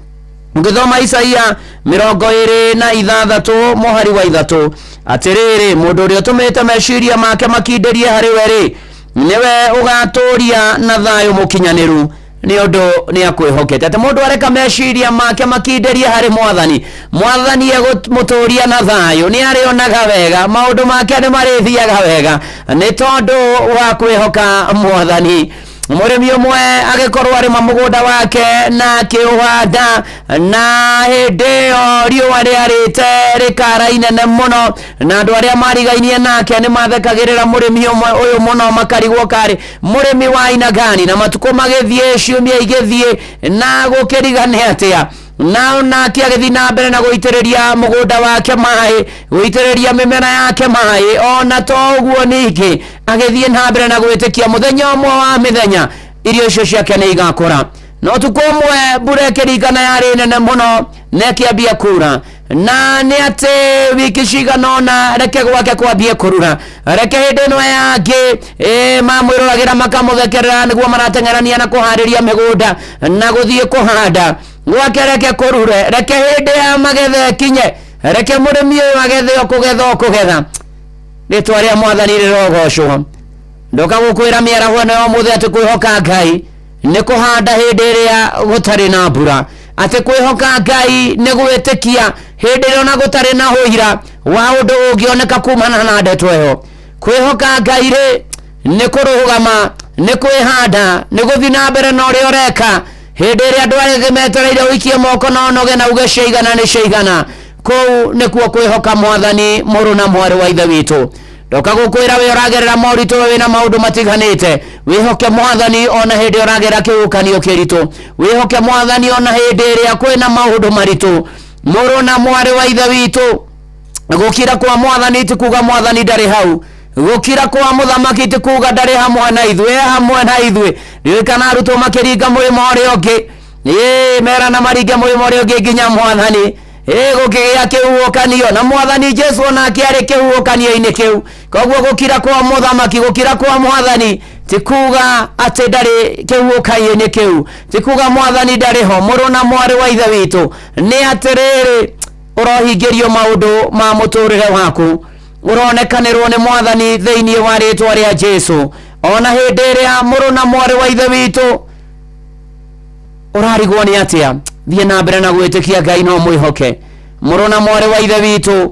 Ũngĩthoma Isaia 26 mũhari wa 3 atĩrĩrĩ mũndũ ũrĩa ũtũmĩte meciria make makindĩrie harĩ we rĩ nĩwe ũgatũria na thayũ mũkinyanĩru nĩ ũndũ nĩ akwĩhokete. Atĩ mũndũ areka meciria make makindĩrie harĩ mwathani mwathani egũmũtũria na thayũ nĩ arĩonaga wega maũndũ make nĩ marĩthiaga wega nĩ tondũ wa kwĩhoka mwathani. Mũrĩmi ũmwe agĩkorwo arĩma mũgũnda wake na akĩũhanda, na hĩndĩ ĩyo riũa rĩarĩte rĩkara inene mũno, na andũ arĩa marigainie nake nĩ mathekagĩrĩra mũrĩmi ũmwe ũyũ mũno, makarigwo karĩ mũrĩmi wa aina gani. Na matukũ magĩthiĩ, ciumia igĩthiĩ, na gũkĩrigane atĩa na nake agĩthiĩ na mbere na gũitĩrĩria mũgũnda wake maĩ, gũitĩrĩria mĩmera yake maĩ. Ona to ũguo, ningĩ agĩthiĩ na mbere na gwĩtĩkia mũthenya ũmwe wa mĩthenya irio icio ciake nĩ igakũra. No ũtukũ ũmwe mbura ĩkĩringana, yarĩ nene mũno na ĩkĩambia kura, na nĩ atĩ wiki cigana ũna reke gwake kwambie kũrura, reke hĩndĩ ĩno yangĩ mamwĩroragĩra makamũthekerera nĩguo marateng'erania na kũharĩria mĩgũnda na gũthiĩ kũhanda gwake, reke kũrure, reke hĩndĩ ya magetha ĩkinye, reke mũrĩmi ũyũ agethe o kũgetha o kũgetha. Rĩtwa rĩa Mwathani rĩrogocwo. Ndoka gũkwĩra mĩaraho ĩno ya ũmũthĩ atĩ kwĩhoka Ngai nĩ kũhanda hĩndĩ ĩrĩa gũtarĩ na mbura, atĩ kwĩhoka Ngai nĩ gwĩtĩkia hĩndĩ ĩrĩa ona gũtarĩ na ũira wa ũndũ ũngĩoneka kumana na ndeto ĩyo. Kwĩhoka Ngai rĩ nĩ kũrũgama, nĩ kwĩhanda, nĩ gũthiĩ na mbere na ũrĩa ũreka hĩndĩ ĩrĩa andũ arĩa metereire ũikie moko na ũnoge na uge ciaigana nĩ ciaigana. Kũu nĩkuo kwĩhoka Mwathani. Mũrũ na mwarĩ wa Ithe witũ, ndoka gũkwĩra wĩ ũragerera moritũ, wĩna maũndũ matiganĩte, wĩhoke Mwathani ona hĩndĩ ũragerera kĩhuhũkanio kĩritũ, wĩhoke Mwathani ona hĩndĩ ĩrĩa kwĩna maũndũ maritũ. Mũrũ na mwarĩ wa Ithe witũ, gũkira kwa Mwathani ti kuga Mwathani ndarĩ hau, gũkira kwa mũthamaki ti kuga ndarĩ hamwe na ithuĩ, e hamwe na ithuĩ. Ndiũĩ kana arutwo makĩringa mũrĩmo ũrĩa ũngĩ, ĩĩ merana maringe mũrĩmo ũrĩa ũngĩ nginya Mwathani ĩ gũkĩgĩa kĩhuhũkanio, na Mwathani Jesu onake arĩ kĩhuhũkanio-inĩ kĩu. Koguo gũkira kwa mũthamaki, gũkira kwa Mwathani ti kuga atĩ ndarĩ kĩhuhũkanio-inĩ kĩu, ti kuga Mwathani ndarĩ ho. Mũrũ na mwarĩ wa Ithe witũ, nĩ atĩrĩrĩ, ũrohingĩrio maũndũ ma mũtũrĩre waku, ũronekanĩrwo nĩ Mwathani thĩinĩ wa rĩtwa rĩa Jesu. Ona hĩndĩ ĩrĩa, mũrũ na mwarĩ wa Ithe witũ, ũrarigwo nĩ atĩa, thiĩ na mbere na gwĩtĩkia Ngai no mwĩhoke. Mũrũ na mwarĩ wa Ithe witũ,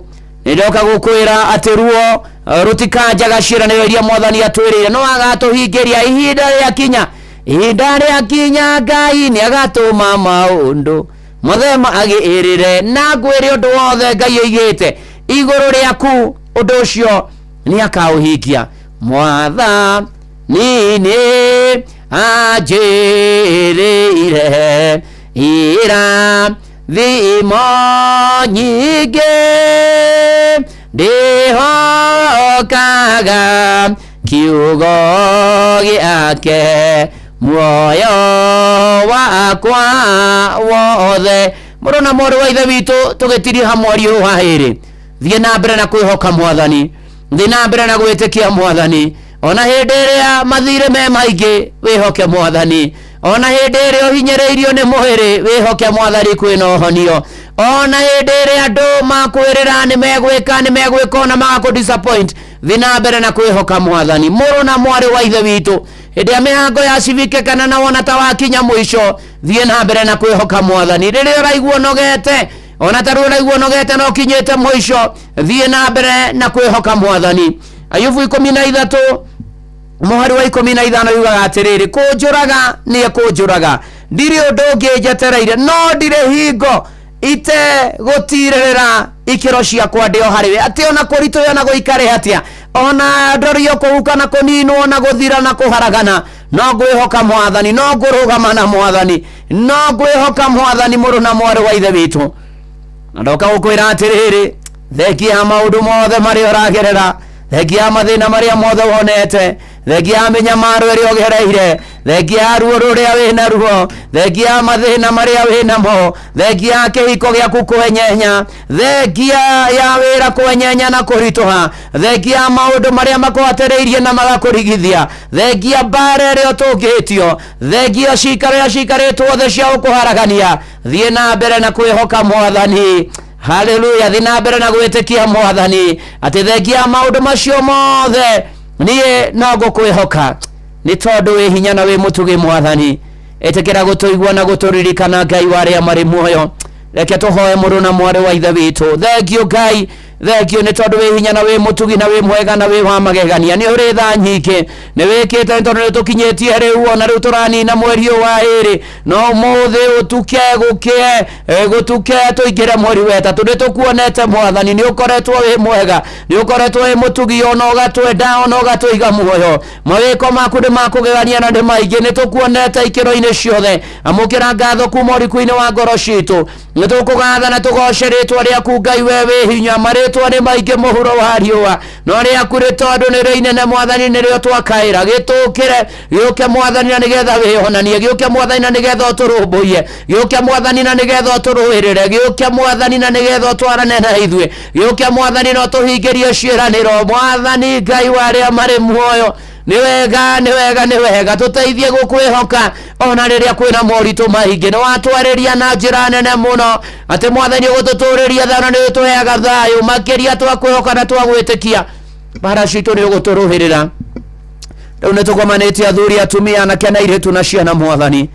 nĩ ndoka gũkwĩra atĩ ruo rũtikanjaga ciĩranĩro iria Mwathani atwĩrĩire, no agatũhingĩria ihinda rĩakinya. Ihinda rĩakinya Ngai nĩ agatũma maũndũ mothe magĩrĩre, na ngwĩre ũndũ wothe Ngai oigĩte igũrũ rĩaku, ũndũ ũcio nĩ akaũhingia. Mwathani nĩ anjĩrĩire irathimo nyingĩ, ndĩhokaga kiugo gĩake muoyo wakwa wothe. Mũrũ na mwarĩ wa Ithe witũ, tũgĩtiriha mweri ũyũ wa ĩrĩ, thiĩ na mbere na kwĩhoka Mwathani, thiĩ na mbere na gwĩtĩkia Mwathani. Ona hĩndĩ ĩrĩa mathirĩ me maingĩ, wĩhoke Mwathani. Ona hĩndĩ ĩrĩa ũhinyĩrĩirio nĩ mwĩrĩ, wĩhoke Mwathani kwĩna ũhonio. Ona hĩndĩ ĩrĩa andũ makwĩrĩra nĩ megwĩka nĩ megwĩka ona magakũ disappoint, thiĩ na mbere na kwĩhoka Mwathani. Mũrũ na mwarĩ wa Ithe witũ, hĩndĩ ya mĩhango ya civike kana na wona ta wakinya mũico, thiĩ na mbere na kwĩhoka Mwathani. Rĩrĩa ũraigua ũnogete, ona ta rĩu ũraigua ũnogete na ũkinyĩte mũico, thiĩ na mbere na kwĩhoka Mwathani. Ayubu 13 mũhari wa 15 yugaga atĩrĩrĩ, kũnjũraga nĩ ekũnjũraga, ndirĩ ũndũ ũngĩ njetereire, no ndirĩ hingo itegũtirĩrĩra ikĩro ciakwa ndĩ o harĩ we. Atĩ ona kũritũhe, ona gũikare atĩa, ona ndorio kũhuka na kũninwo na gũthira na kũharagana, no ngwĩhoka Mwathani, no ngũrũgama na Mwathani, no ngwĩhoka Mwathani. Mũrũ na mwarĩ wa Ithe witũ, na ndoka gũkwĩra atĩrĩrĩ, thengia ya maũndũ mothe marĩa ũragerera, thengia ya mathĩna marĩa mothe wonete, thengia ya mĩnyamaro ĩrĩa ũgereire, thengia ya ruo rũrĩa wĩna ruo, thengia ya mathĩna marĩa wĩnamo, thengia ya kĩhiko gĩaku kwenyenya, thengia ya wĩra kwenyenya na kũritũha, thengia ya maũndũ marĩa makũhatĩrĩirie na magakũrigithia, thengia mbara ĩrĩa ũtũngĩtio, thengia cikaro iria cikarĩtwo thĩ cia gũkũharagania, thiĩ na mbere na kwĩhoka Mwathani. Haleluya! Thiĩ na mbere na gwĩtĩkia Mwathani atĩ thengia ya maũndũ macio mothe, niĩ no ngũkwĩhoka nĩ tondũ wĩ hinya na wĩ mũtugi. Mwathani, ĩtĩkĩra gũtũigua na gũtũririkana, Ngai wa arĩa marĩ muoyo. Reke tũhoe, mũrũ na mwarĩ wa Ithe witũ. Thengiũ Ngai. Thengio nĩ tondũ wĩ hinya na wĩ mũtugi na wĩ mwega na wĩ wa magegania. Nĩ ũrĩ tha nyingĩ, nĩ wĩkĩte nĩ tondũ nĩ ũtũkinyĩtie rĩu, ona rĩu tũranina mweri ũyũ wa ĩrĩ, no ũmũthĩ ũtuke gũkĩe, gũtuke tũingĩre mweri wa ĩtatũ. Nĩ tũkuonete Mwathani, nĩ ũkoretwo wĩ mwega, nĩ ũkoretwo wĩ mũtugi, ona ũgatwenda, ona ũgatũiga muoyo. Mawĩko maku nĩ makũgegania na nĩ maingĩ, nĩ tũkuonete ikĩro-inĩ ciothe. Amũkĩra ngatho kuma ũriku-inĩ wa ngoro citũ. Nĩ tũkũgatha na tũgoce rĩtwa rĩaku Ngai, we wĩ hinya. Marĩtwa nĩ maingĩ mũhuro wa riũa, no rĩaku rĩ tondũ nĩ rĩinene Mwathani, nĩrĩo twakaĩra. Gĩtũkĩre, gĩũke Mwathani, na nĩgetha wĩonanie. Gĩũke Mwathani, na nĩgetha ũtũrũmbũiye. Gĩũke Mwathani, na nĩgetha ũtũrũĩrĩre. Gĩũke Mwathani, na nĩgetha ũtwarane na ithuĩ. Gĩũke Mwathani, na ũtũhingĩrie ciĩranĩro. Mwathani Ngai wa arĩa marĩ muoyo, nĩ wega, nĩ wega, nĩ wega. Tũteithie gũkwĩhoka ona rĩrĩa kwĩna moritũ maingĩ. Nĩ watwarĩria na njĩra nene mũno atĩ Mwathani ũgũtũtũrĩria thayũ, na nĩ ũtũheaga thayũ makĩria twakwĩhoka na twagwĩtĩkia. Mbara citũ nĩ ũgũtũrũhĩrĩra. Rĩu nĩ tũkomanĩtie athuri, atumia, anake na airĩtu na ciana, Mwathani,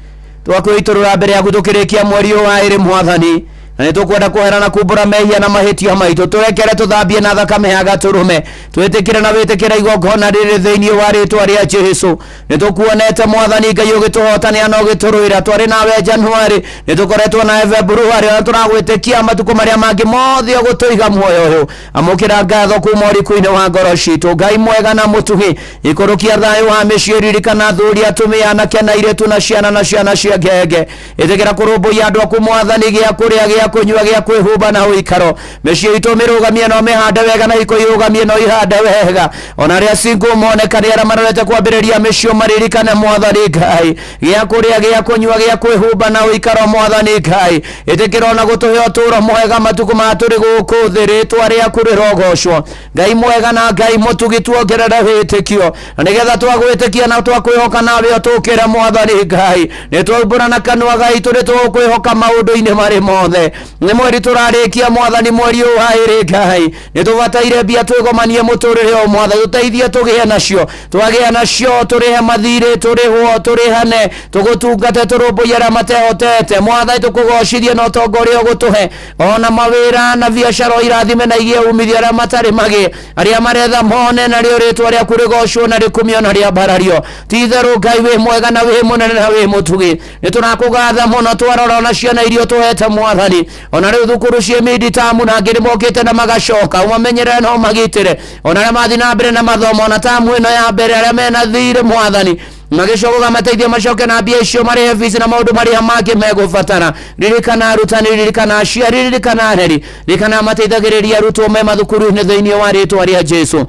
twakwĩitũrũra mbere yaku tũkĩrĩkia mweri ũyũ wa ĩrĩ, Mwathani, na nĩ tũkwenda kũhera na kumbũra mehia na mahĩtia maitũ. Tũrekere, tũthambie na thakame ya gatũrũme, twĩtĩkĩre na wĩtĩkĩre igongona rĩrĩ thĩinĩ wa rĩtwa rĩa Jesu. Nĩ tũkuonete Mwathani Ngai ũgĩtũhotanĩra na ũgĩtũrũĩra. Twarĩ nawe Januari, nĩ tũkoretwo nawe Februari, na tũragwĩtĩkia matukũ marĩa mangĩ mothe ũgũtũiga muoyo ũyũ. Amũkĩra ngatho kuma ũriku-inĩ wa ngoro citũ. Ngai mwega na mũtugi, ikũrũkia thayũ wa mĩciĩ. Ririkana athuri, atumia, anake na airĩtu na ciana na ciana cia ngenge. Ĩtĩkĩra kũrũmbũiya andũ aku Mwathani, gĩa kũrĩa, gĩa kũnyua, gĩa kwĩhumba na ũikaro. Mĩciĩ itũ mĩrũgamie na ũmĩhande wega, na iko irũgamie na ũihande wega. Ona arĩa single monekane, arĩa marorete kwambĩrĩria mĩciĩ maririkane Mwathani Ngai, gĩa kũrĩa, gĩa kũnyua, gĩa kwĩhumba na ũikaro. Mwathani Ngai, ĩtĩkĩra ona gũtũhe ũtũũro mwega matukũ maya tũrĩ gũkũ thĩ. Rĩtwa rĩaku rĩrogocwo. Ngai mwega na Ngai mũtugi, tuongerere wĩtĩkio, na nĩgetha twagwĩtĩkia na twakwĩhoka nawe ũtũkĩre. Mwathani Ngai, nĩ twaumbũra na kanua gaitũ, nĩ tũgũkwĩhoka maũndũ-inĩ marĩ mothe. Nĩ mweri tũrarĩkia Mwathani, mweri ũyũ wa ĩrĩ. Ngai, nĩ tũbataire mbia twĩgomanie mũtũrĩre o. Mwathani, tũteithie tũgĩe nacio. Twagĩa nacio tũrĩhe mathirĩ, tũrĩhwo, tũrĩhane, tũgũtungate, tũrũmbũiye arĩa matehotete. Mwathani, tũkũgocithie na ũtonga ũrĩa ũgũtũhe, ona mawĩra na biacara irathime na igĩe umithio, arĩa matarĩ magĩe, arĩa maretha mone, narĩo rĩtwa rĩaku rĩgocwo na rĩkumio na rĩambarario. Ti itherũ Ngai wĩ mwega na wĩ mũnene na wĩ mũtugi, nĩ tũrakũgatha mũno. Twarora ona ciana iria ũtũhete Mwathani, ona rĩu thukuru ciĩ miditamu, na angĩ nĩ mokĩte na magacoka, ũmamenyerere na ũmagitĩre, ona arĩa mathiĩ na mbere na mathomo, ona tamu ĩno ya mbere, arĩa mena thirĩ Mwathani, magĩcoka mateithie macoke na mbia icio marĩhe fees na maũndũ marĩa mangĩ megũbatara. Ririkana arutani, ririkana aciari, ririkana areri, ririkana mateithagĩrĩria arutwo me mathukuru-inĩ thĩinĩ wa rĩtwa rĩa Jesu.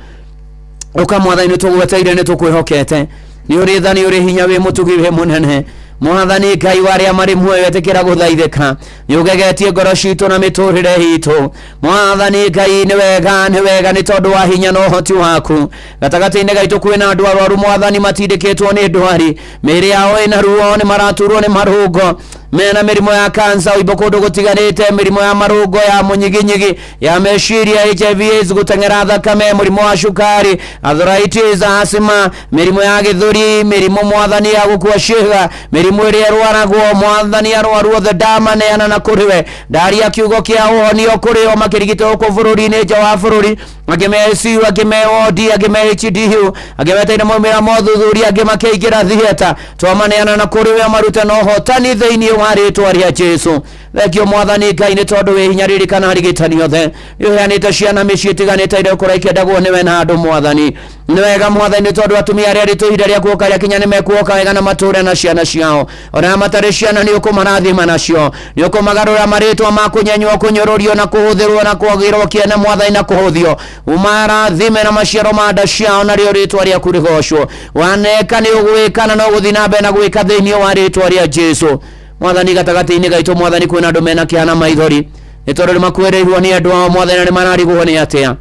Ũka Mwathani, nĩ tũgweteire, nĩ tũkwĩhokete. Nĩ ũrĩ tha, nĩ ũrĩ hinya, wĩ mũtugi, wĩ mũnene. Mwathani Ngai wa arĩa marĩ muoyo, ĩtĩkĩra gũthaithĩka. Nĩ ũgegetie ngoro citũ na mĩtũrĩre itũ. Mwathani Ngai, nĩ wega, nĩ wega, nĩ tondũ wa hinya na ũhoti waku. Gatagatĩ-inĩ gaitũ kwĩna andũ arwaru Mwathani, matindĩkĩtwo nĩ ndwari, mĩĩrĩ yao ĩna ruo, nĩ maraturwo nĩ marũngo, mena mĩrimũ ya kansa, ũimbo kũndũ gũtiganĩte, mĩrimũ ya marũngo, ya mũnyiginyigi, ya meciria, HIV AIDS, gũteng'era thakame, mũrimũ wa cukari, arthritis, asthma, mĩrimũ ya gĩthũri, mĩrimũ Mwathani ya gũkua ciĩga, mĩrimũ ĩrĩa ĩrwaragwo. Mwathani, arwaru othe ndamaneana na kũrĩ we. Ndaria kiugo kĩa ũhonio kũrĩ o makĩrigitwo gũkũ bũrũri-inĩ, nja wa bũrũri, angĩ me ICU, angĩ me wodi, angĩ me HDU, angĩ meteire maumĩra ma ũthuthuria, angĩ makĩingĩra theatre. Twamaneana na kũrĩ we, marute na ũhotani thĩinĩ wa rĩtwa rĩa Jesu. Thengio Mwathani Ngai nĩ tondũ wĩ hinya. Ririkana arigitani othe, nĩ ũheanĩte ciana mĩciĩ ĩtiganĩte iria ũkũra ikĩendagwo nĩwe na andũ. Mwathani, nĩ wega. Mwathani, nĩ tondũ atumia arĩa aritũ ihinda rĩa kuoka rĩakinya nĩ mekuoka wega na matũre na ciana ciao. Ona arĩa matarĩ ciana nĩ ũkũmarathima nacio, nĩ ũkũmagarũra marĩtwa ma kũnyenywo, kũnyũrũrio na kũhũthĩrwo na kwagĩrwo kĩene Mwathani, na kũhũthio. Ũmarathime na maciaro ma nda ciao, narĩo rĩtwa rĩaku rĩgocwo. Waneka, nĩ ũgwĩka, na no gũthiĩ na mbere na gwĩka thĩinĩ wa rĩtwa rĩa Jesu. Mwathani, gatagatĩ-inĩ gaitũ Mwathani kwĩna andũ mena kĩeha na maithori nĩ tondũ nĩ makuĩrĩirwo nĩ andũ ao Mwathani, na nĩ mararigwo nĩ atĩa.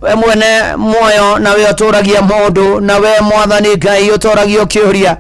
We mwene muoyo na we ũtũragia mũndũ, na we Mwathani Ngai ũtũragio kĩũria,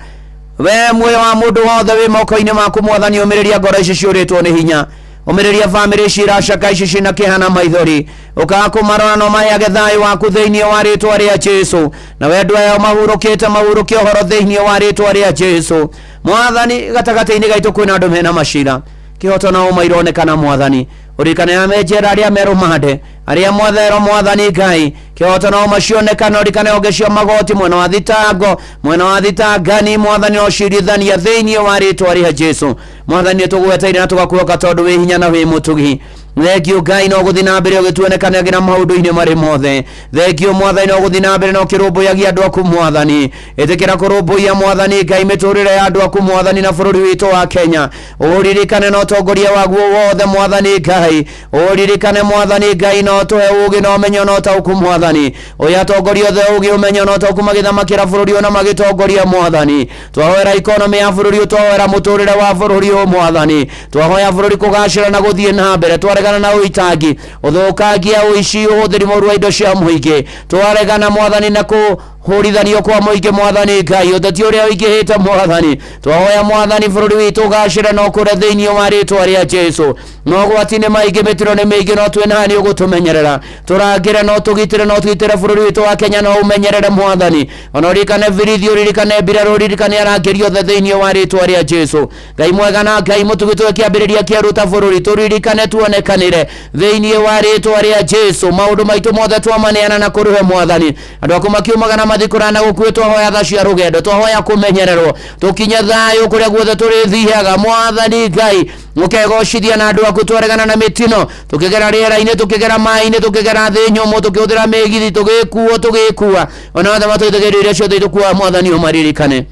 we muoyo wa mũndũ wothe wĩ moko-inĩ maku Mwathani. Ũmĩrĩria ngoro ici ciũrĩtwo nĩ hinya, ũmĩrĩria bamĩrĩ ici iracaka, ici ciĩna kĩeha na maithori. Ũkaga kũmarora na ũmaheage thayũ waku thĩinĩ wa rĩtwa rĩa Jesu, na we andũ aya mahurũkĩte mahurũke ũhoro thĩinĩ wa rĩtwa rĩa Jesu. Mwathani, gatagatĩ-inĩ gaitũ kwĩna andũ mena macira, kĩhoto na ũma ironekana Mwathani. Ũririkane arĩa me njera, arĩa me rũmande, arĩa mwatherwo Mwathani Ngai kĩhoto no macionekana. Ũririkane honge cia magoti, mwena wa thitango, mwena wa thitangani, Mwathani no cirithania thĩinĩ wa rĩtwa rĩa Jesu. Mwathani nĩ tũgweteire na tũgakuoka tondũ wĩ hinya na wĩ mũtugi. Thengio Ngai no gũthiĩ na mbere ũgĩtuonekanagĩra maũndũ-inĩ marĩ mothe. Thengio Mwathani no gũthiĩ na mbere na ũkĩrũmbũyagia andũ aku. Mwathani, ĩtĩkĩra kũrũmbũiya Mwathani Ngai mĩtũrĩre ya andũ aku Mwathani na bũrũri witũ wa Kenya. Ũririkane na ũtongoria waguo wothe Mwathani Ngai. Ũririkane Mwathani Ngai na ũtũhe ũũgĩ na ũmenyo na ũtaũku Mwathani. Ũyũ atongoria othe ũũgĩ, ũmenyo na ũtaũku magĩthamakĩra bũrũri ũyũ na magĩtongoria Mwathani. Twahoera ikonomĩ ya bũrũri ũyũ, twahoera mũtũrĩre wa bũrũri ũyũ Mwathani, twahoya bũrũri kũgacĩra na gũthiĩ na mbere. Twaregana na ũitangi, ũthũkangia, ũici, ũhũthĩri mũru wa indo cia mũingĩ. Twaregana Mwathani na kũhũrithanio kwa mũingĩ Mwathani Ngai, ũteti ũrĩa ũingĩhĩte Mwathani. Twahoya Mwathani bũrũri witũ ũgacĩre na ũkũre thĩinĩ wa rĩtwa rĩa Jesu. Mogwati nĩ maingĩ, mĩtino nĩ mĩingĩ, no twĩ nĩ ũgũtũmenyerera, tũrangĩre no tũgitĩre, no tũgitĩre bũrũri witũ wa Kenya no ũmenyerere Mwathani. Ona ũririkane birithi, ũririkane mbirarũ, ũririkane arangĩri othe thĩinĩ wa rĩtwa rĩa Jesu. Ngai mwega na Ngai mũtugi, tũwe kĩambĩrĩria kĩerũ ta bũrũri, tũririkane, tuonekanĩre thĩinĩ wa rĩtwa rĩa Jesu. Maũndũ maitũ mothe twamaneana na kũrĩwe Mwathani. Andũ aku makiumaga na mathikũra na gũkuĩ, twahoya tha cia rũgendo, twahoya kũmenyererwo, tũkinye thayũ kũrĩa guothe tũrĩthiaga Mwathani Ngai, mũkegocithia na andũ aku. Twaregana na mĩtino tũkĩgera rĩera-inĩ, tũkĩgera maĩ-inĩ, tũkĩgera thĩ nyũmũ, tũkĩhũthĩra mĩgithi, tũgĩkuo, tũgĩkua, ona othe matũitagĩrio iria ciothe itũkuaga Mwathani, ũmaririkane.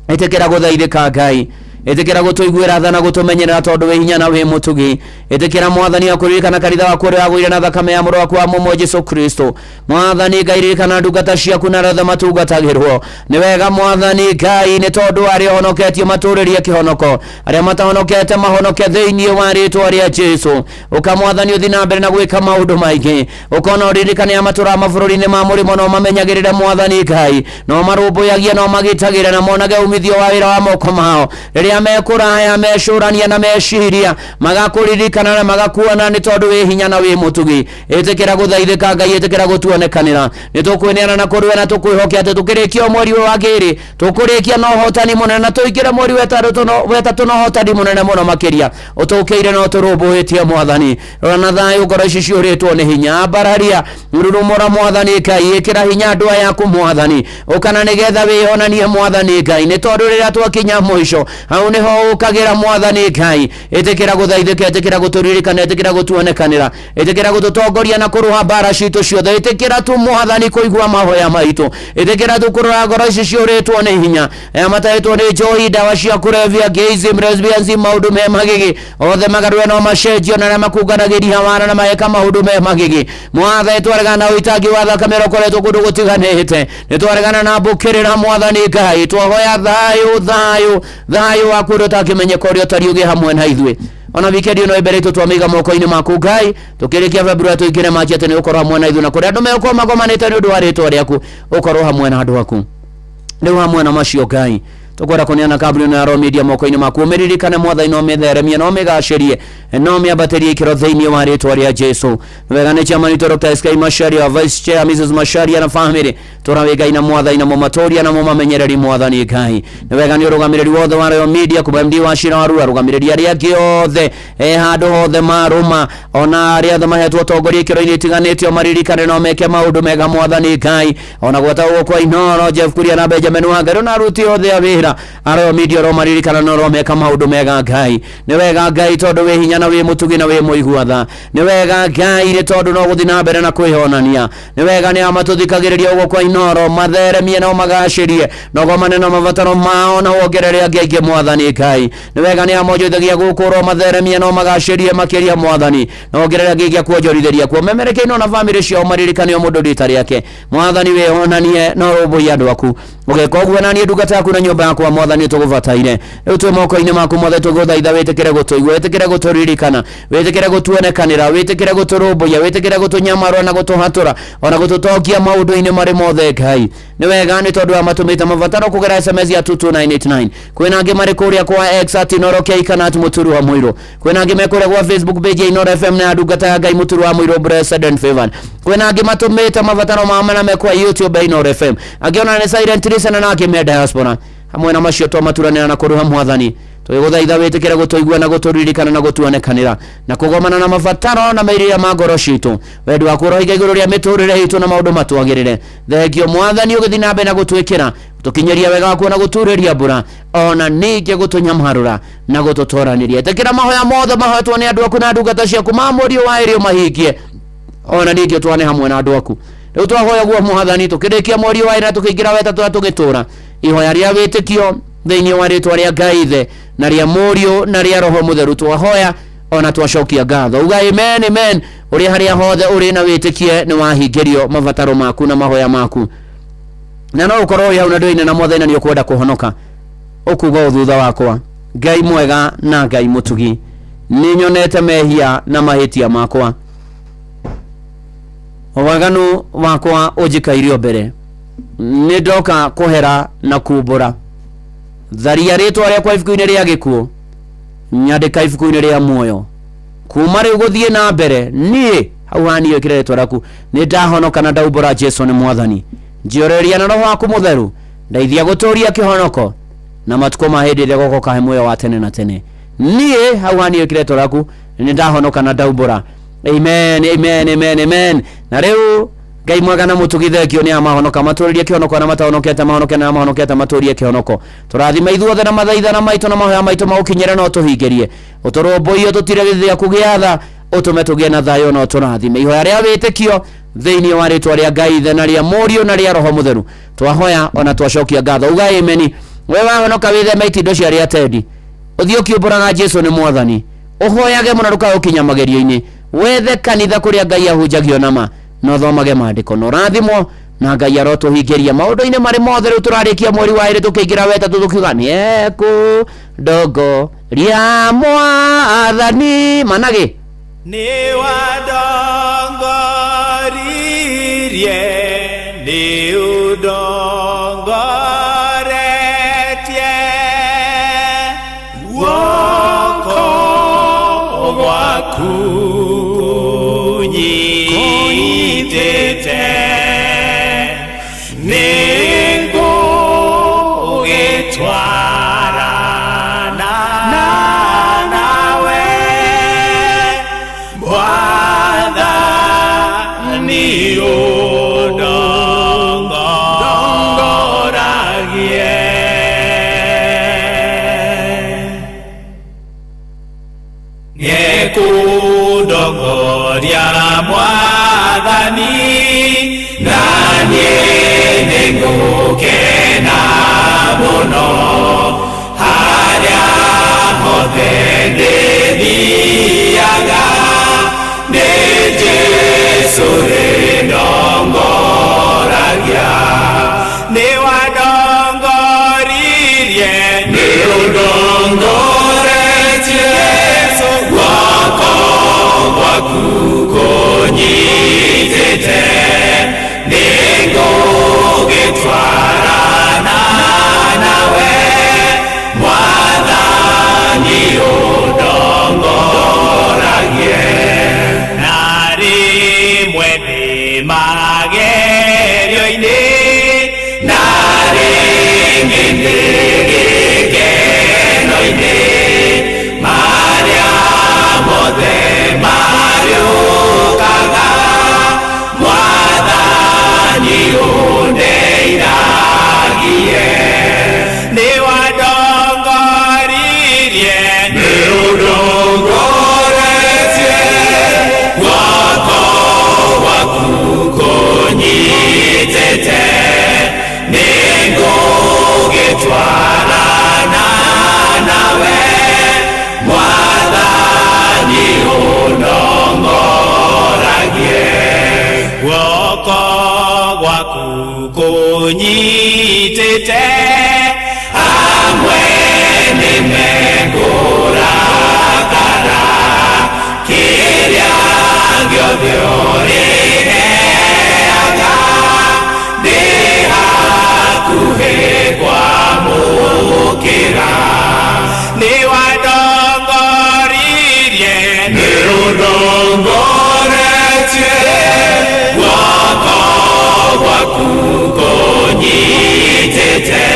Ĩtĩkĩra gũthaithĩka Ngai, ĩtĩkĩra gũtũiguĩra tha na gũtũmenyerera tondũ wĩ hinya na wĩ mũtugi. Ĩtĩkĩra Mwathani wa kũririkana kanitha waku ũrĩa wagũire na thakame ya mũrũ waku wa mũmwe Jesu Kristo. Mwathani Ngai, ririkana ndungata ciaku na arĩa othe matungatagĩrwo nĩ wega Mwathani Ngai, nĩ tondũ arĩa ũhonoketie matũrĩrie kĩhonoko, arĩa matahonokete mahonoke thĩinĩ wa rĩtwa rĩa Jesu. Ũka Mwathani ũthiĩ na mbere na gwĩka maũndũ maingĩ. Ũkona ũririkane arĩa matũraga mabũrũri-inĩ ma mũrĩmo, no mamenyagĩrĩre Mwathani Ngai, no marũmbũyagie, no magitagĩre na monage umithio wa wĩra wa moko mao. Rĩrĩa mekũraya mecũrania na meciria, magakũririkana na magakuona, nĩ tondũ wĩ hinya na wĩ mũtugi. Ĩtĩkĩra gũthaithĩka Ngai, ĩtĩkĩra gũtuonekanĩra. Nĩ tũkwĩneana na kũrĩ we na tũkwĩhoke atĩ tũkĩrĩkia mweri ũyũ wa kerĩ tũkũrĩkia na ũhotani mũnene, na tũingĩre mweri wetatũ na ũhotani mũnene mũno makĩria, ũtũkĩire na ũtũrũmbũĩtie Mwathani. Rora na thayũ ngoro ici ciũrĩtwo nĩ hinya, ambararia, rurumũra Mwathani Ngai, ĩkĩra hinya andũ aya aku Mwathani. Ũkana nĩgetha wĩonanie Mwathani Ngai, nĩ tondũ rĩrĩa twakinya mũico hau nĩho ũkagĩra Mwathani Ngai. Ĩtĩkĩra gũthaithĩka, ĩtĩkĩra gũtũririkana, ĩtĩkĩra gũtuonekanĩra, ĩtĩkĩra gũtũtongoria na kũrũa mbara citũ ciothe. Ĩtĩkĩra tu Mwathani kũigua mahoya maitũ, ĩtĩkĩra tu kũrora ngoro ici ciũrĩtwo nĩ hinya, aya matahĩtwo nĩ njohi, ndawa cia kũrebia, gayism, lesbianism, maũndũ me magigi othe magarũre no macenjio, na arĩa makunganagĩria wara na mageka maũndũ me magigi. Mwathani, twaregana na ũitangi wa thakame ũrĩa ũkoretwo kũndũ gũtiganĩte, nĩ twaregana na mbũkĩrĩra Mwathani Ngai. Twahoya thayũ, thayũ, thayũ waku ũrĩa ũtangĩmenyeka ũrĩa ũtariĩ ũgĩe hamwe na ithuĩ. Ona wikendi ĩno ĩ mbere itũ twamĩiga moko-inĩ maku Ngai, tũkĩrĩkia February tũingĩre Machi, atĩ nĩ ũkorwo hamwe na ithuĩ, na kũrĩa andũ megũkorwo magomanĩte nĩ ũndũ wa rĩtwa rĩaku, ũkorwo hamwe na andũ aku. Rĩu hamwe na macio Ngai, tũkwenda kũneana kambuni ĩno ya Royal Media moko-inĩ maku. Ũmĩririkane Mwathani, no mĩtheremie, no mĩgacĩrie, no mĩambatĩrie ikĩro thĩinĩ wa rĩtwa rĩa Jesu. Wega nĩ chairman witũ Dr. SK Macharia, vice chair Mrs. Macharia na family, tũra wĩ Ngai na Mwathani na mũmatũria na mũmamenyereri Mwathani Ngai. Nĩ wega nĩ ũrũgamĩrĩri wothe wa Royal Media, kuma MD wa Shira Warura, arũgamĩrĩri arĩa angĩ othe e handũ hothe marũma, ona arĩa othe mahetwo ũtongoria ikĩro-inĩ itiganĩte, ũmaririkane no meke maũndũ mega Mwathani Ngai. Ona gwata ũguo kwa Inoro, Jeff Kuria na Benjamin Wangari, ona aruti othe a wĩra a Royal Media, ũromaririkana na ũromeka maũndũ mega Ngai. Nĩ wega Ngai tondũ wĩ hinya na wĩ mũtugi na wĩ mũigua tha. Nĩ wega Ngai nĩ tondũ no gũthiĩ na mbere na kwĩyonania. Nĩ wega nĩ amatũthikagĩrĩria ũguo kwa Inoro, matheremie na ũmagacĩrie, na ũgomane na mabataro mao na wongerere angĩ aingĩ Mwathani Ngai. Nĩ wega nĩ amonjoithagia gũkũ, ũromatheremia na ũmagacĩrie makĩria Mwathani, na wongerere angĩ aingĩ a kuonjorithĩria kuo memerekeine, ona bamĩrĩ ciao maririkane o mũndũ rita rĩake. Mwathani, wĩonanie na ũrũmbũiye andũ aku. Ũgeka ũguo, na niĩ ndungata yaku na nyũmba yakwa Mwathani tũgũbataire. Rĩu twĩ moko-inĩ maku Mwathani, tũgũthaitha wĩtĩkĩre gũtũigua, wĩtĩkĩre gũtũririkana, wĩtĩkĩre gũtuonekanĩra, wĩtĩkĩre gũtũrũmbũiya, wĩtĩkĩre gũtũnyamarũra na gũtũhatũra, ona gũtũtongia maũndũ-inĩ marĩ mothe Ngai. Nĩ wega nĩ tondũ wa matũmĩte mabataro kũgera SMS ya 22989. Kwĩna angĩ marĩ kũrĩa kwa X at Inoro K kana at Mũturu wa Mũirũ. Kwĩna angĩ me kũrĩa gwa Facebook page ya Inoro FM na ya ndungata ya Ngai Mũturu wa Mũirũ Blessed and Favored. Kwĩna angĩ matũmĩte mabataro mao na me kwa YouTube ya Inoro FM, angĩ ona nĩ silent listener na angĩ me diaspora. Hamwe na macio twamaturanĩra na kũrũha mwathani, tũgĩgũthaitha wĩtĩkĩre gũtũigua na gũtũririkana na gũtuonekanĩra na kũgomana na mabataro na meiria ma ngoro citũ. Wendi waku ũroiga igũrũ rĩa mĩtũrĩre itũ na maũndũ matwagĩrĩre. Thengio mwathani ũgĩthiĩ na mbere na gũtwĩkĩra, gũtũkinyĩria wega waku na gũturĩria mbura, ona ningĩ gũtũnyamarũra na gũtũtoranĩria. Ĩtĩkĩra mahoya mothe mahoetwo nĩ andũ aku na ndungata ciaku ma mweri ũyũ wa ĩrĩ ũmahingie, ona ningĩ ũtwane hamwe na andũ aku. Rĩu twahoya guo mwathani, tũkĩrĩkia mweri wa ĩrĩ na tũkĩingĩra wetatũ na tũgĩtũra ihoya rĩa wĩtĩkio thĩinĩ wa rĩtwa rĩa Ngai Ithe na rĩa Mũriũ na rĩa Roho Mũtheru, twahoya ona twacokia ngatho. Uga amen, amen. Ũrĩa harĩa hothe ũrĩ na wĩtĩkie nĩ wahingĩrio mabataro maku na mahoya maku, na no ũkorwo wĩ hau na ndũine na mwathani na nĩ ũkwenda kũhonoka, ũkuga ũũ thutha wakwa: Ngai mwega na Ngai mũtugi, nĩ nyonete mehia na mahĩtia makwa, waganu wakwa ũnjikairio mbere, nĩ ndoka kũhera na kumbũra. Tharia rĩtwa rĩakwa ibuku-inĩ rĩa gĩkuũ, nyandĩka ibuku-inĩ rĩa muoyo. Kuma rĩu gũthiĩ na mbere, niĩ hau haniĩ ĩkĩra rĩtwa rĩaku, nĩ ndahonoka na ndaumbũra Jesu nĩ mwathani. Njioreria na roho waku mũtheru, ndeithia gũtũria kĩhonoko na matukũ ma hĩndĩ ĩrĩa goka ũkahe muoyo wa tene na tene. Niĩ hau haniĩ ĩkĩra rĩtwa rĩaku, nĩ ndahonoka na ndaumbũra. Amen, amen, amen, amen. Na rĩu Ngai mwega na mũtugi, thengio nĩ amahonoka matũrĩrie kĩhonoko, na matahonokete mahonoke, na mahonokete matũrie kĩhonoko. Tũrathima ithuothe na mathaithana maitũ na mahoya maitũ maũkinyĩre na ũtũhingĩrie, ũtũrũmbũiye, ũtũtire gĩthĩ gĩaku gĩa tha, ũtũme tũgĩe na thayũ na ũtũrathime. Ihoya rĩa wĩtĩkio thĩinĩ wa rĩtwa rĩa Ngai Ithe na rĩa Mũriũ na rĩa Roho Mũtheru, twahoya ona twacokia ngatho. Uga ameni. We wahonoka, wĩtheme itindo cia arĩa atendi, ũthiĩ ũkiumbũraga Jesu nĩ mwathani, ũhoyage mũno ndũkae ũkinya magerio-inĩ, wethe kanitha kũrĩa Ngai ahunjagio nama, na ũthomage maandĩko na ũrathimwo, na Ngai arotũhingĩria maũndũ-inĩ marĩ mothe. Rĩu tũrarĩkia mweri wa ĩrĩ tũkĩingĩra wetatũ, tũkiuga nĩ ekũndongoria mwathani managĩ. Nĩ wandongoririe, nĩ ũndongoretie, guoko gwaku kũnyitĩte, nĩ ngũgĩtwarana nawe, Mwathani ũndongoragie. Nĩekũndongoria Mwathani, na niĩ nĩngũkena mũno, harĩa hothe ndĩthiaga, nĩ Jesũ rĩndongoragia. Nĩ wandongoririe, nĩ ũndongoretie, guoko gwaku kũnyitĩte, nĩ ngũgĩtwarana nawe, Mwathani ũndongoragie. Na rĩmwe ndĩ magerio-inĩ, na rĩngĩ ndĩ gĩkeno-inĩ, marĩa mothe marĩũkaga, Mwathani ũndeithagie. Nĩ wandongoririe, nĩ ũndongoretie, guoko gwaku kũnyitĩte, nĩ ngũgĩtwarana nawe, Mwathani ũndongoragie. Guoko gwaku kũnyitĩte, amwe nĩ mekũrakara, kĩrĩa gĩothe ũrĩheaga, ndĩ hakuhĩ kwamũkĩra. Nĩ wandongoririe, nĩ ũndongoretie, guoko gwaku kũnyitĩte,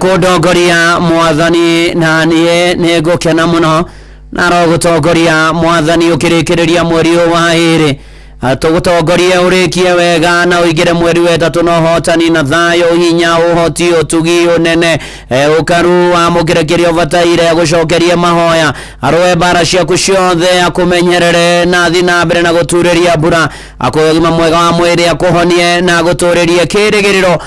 Ekũndongoria mwathani na niĩ nĩ ngũkena mũno, na arogũtongoria mwathani ũkĩrĩkĩrĩria mweri ũyũ wa ĩrĩ, atũgũtongorie ũrĩkie wega na ũingĩre mweri wa ĩtatũ na ũhotani na thayũ, hinya, ũhoti, ũtugi, ũnene, ũkaru, wamũkĩre kĩrĩa ũbataire, agũcokerie mahoya, arũe mbara ciaku ciothe, akũmenyerere na athiĩ na mbere na gũturĩria mbura, akũhe ũgima mwega wa mwĩrĩ, akũhonie na agũtũrĩrie kĩrĩgĩrĩro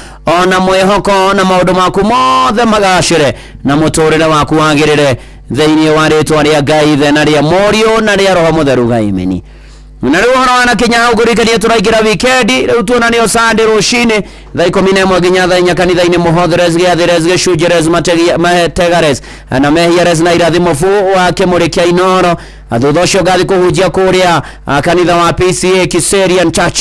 ona mwĩhoko, na maũndũ maku mothe magacĩre na mũtũrĩre waku wagĩrĩre thĩinĩ wa rĩtwa rĩa Ngai Ithe na rĩa Mũriũ na rĩa Roho Mũtheru. Gaimeni. Na rĩu ũhoro wanakinya hau ngũririkanie tũraingĩra wikendi rĩu, tuonanio Sunday rũcinĩ thaa 11 nginya thaa 4 kanitha-inĩ mũhotheres, gĩathĩres, gĩcunjĩres, mategares na mehiares na irathimo bu wa kĩmũrĩ kĩa Inoro. Thutha ũcio ngathi kũhunjia kũrĩa kanitha wa PCA Kiserian Church.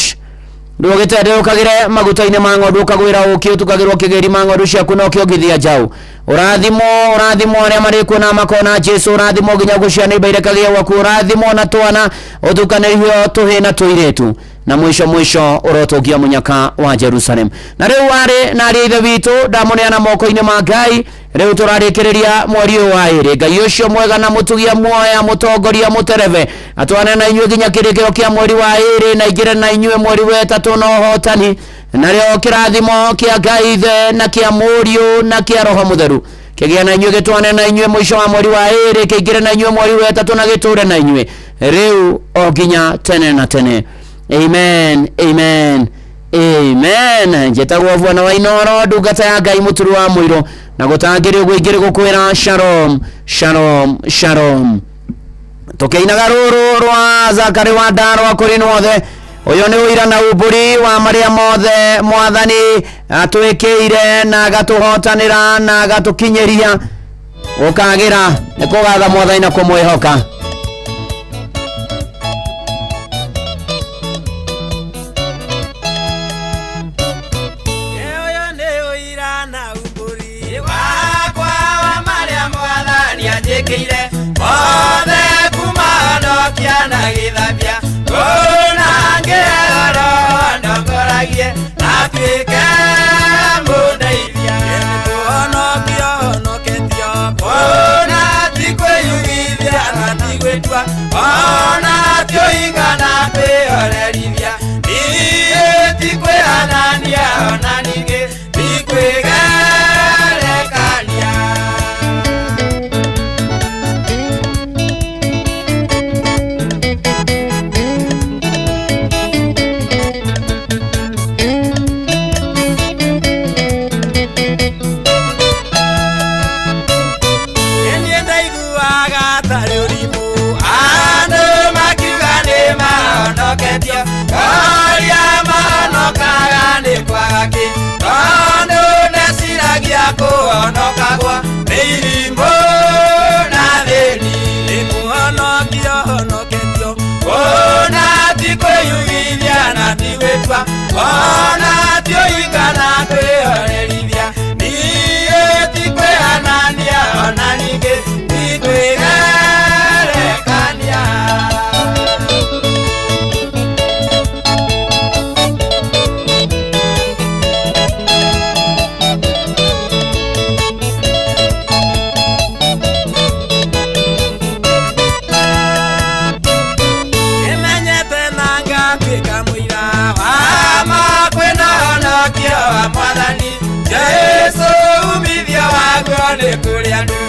Ndũgĩtendũkagĩre maguta-inĩ ma ng'ondu, ũkagwĩra ũkĩ ũtukagĩrwo kĩgĩri ma ng'ondu ciaku na ũkĩongithia njaũ. Ũrathimwo, ũrathimwo arĩa marĩ kuo na makona Jesu, ũrathimwo nginya gũciana imba irekagĩa gwaku, ũrathimwo na twana ũtukanĩrio tũhĩ na tũirĩtu, na mwisho mwisho ũrotũngia mũnyaka wa Jerusalem. Na rĩu arĩ na arĩ ithe witũ, ndamũneana moko-inĩ ma Ngai. Rĩu tũrarĩkĩrĩria mweri ũyũ wa ĩrĩ. Ngai ũcio mwega na mũtugia muoya mũtongoria mũterebe atwane na inyuĩ nginya kĩrĩkĩro kĩa mweri wa ĩrĩ, na ingĩre na inyuĩ mweri wa ĩtatũ na ũhotani, narĩo kĩrathimo kĩa Ngai Ithe na kĩa Mũriũ na kĩa Roho Mũtheru kĩgĩa na inyuĩ, gĩtwane na inyuĩ mũico wa mweri wa ĩrĩ, kĩingĩre na inyuĩ mweri wa ĩtatũ na gĩtũre na inyuĩ rĩu o nginya tene na tene. Amen, amen, amen. Njĩtagwo Bwana wa Inoro, ndungata ya Ngai mũturu wa mũirũ, na gũtangĩrĩ ũguo ingĩrĩ gũkwĩra shalom, shalom, shalom. Tũkĩinaga rũrũ rwa Zakari wa Ndarwa kũrĩ nuothe, ũyũ nĩ ũira na umbũri wa marĩa mothe mwathani atwĩkĩire na agatũhotanĩra na agatũkinyĩria. Gũkagĩra nĩ kũgatha mwathani na kũmwĩhoka. Ũyũ nĩ ũira na umbũri wakwa wa marĩa mwathani anjĩkĩire mothe, kuma honokia na gĩthambia kũna ngĩheo ndongoragie atuĩke mũndeithia. Nĩkũhonokio honoketio kũna ti kwĩyugithia na ti gwĩtua ona ti ũhinga na kwĩhorerithia, niĩ ti kwĩhanania ona ningĩ ti kwĩgerekania. Niĩ ndaiguaga tarĩ ũrimũ andũ makiuga nĩ mahonoketio, oria mahonokaga nĩ kwaga kĩ, tondũ ndeciragia kũhonokagwo nĩ irimũ na thĩni. Nĩ kũhonokio honoketio ona ti kwĩyugithia na ti gwĩtua ona ti ũhinga na kwĩhorerithia, niĩ ti kwĩhanania ona ningĩ ti kwĩgerekania. Nĩmenyete na ngatuĩka mũira wa ma kwĩna honokio wa mwathani Jesu, umithio waguo nĩ kũrĩ andũ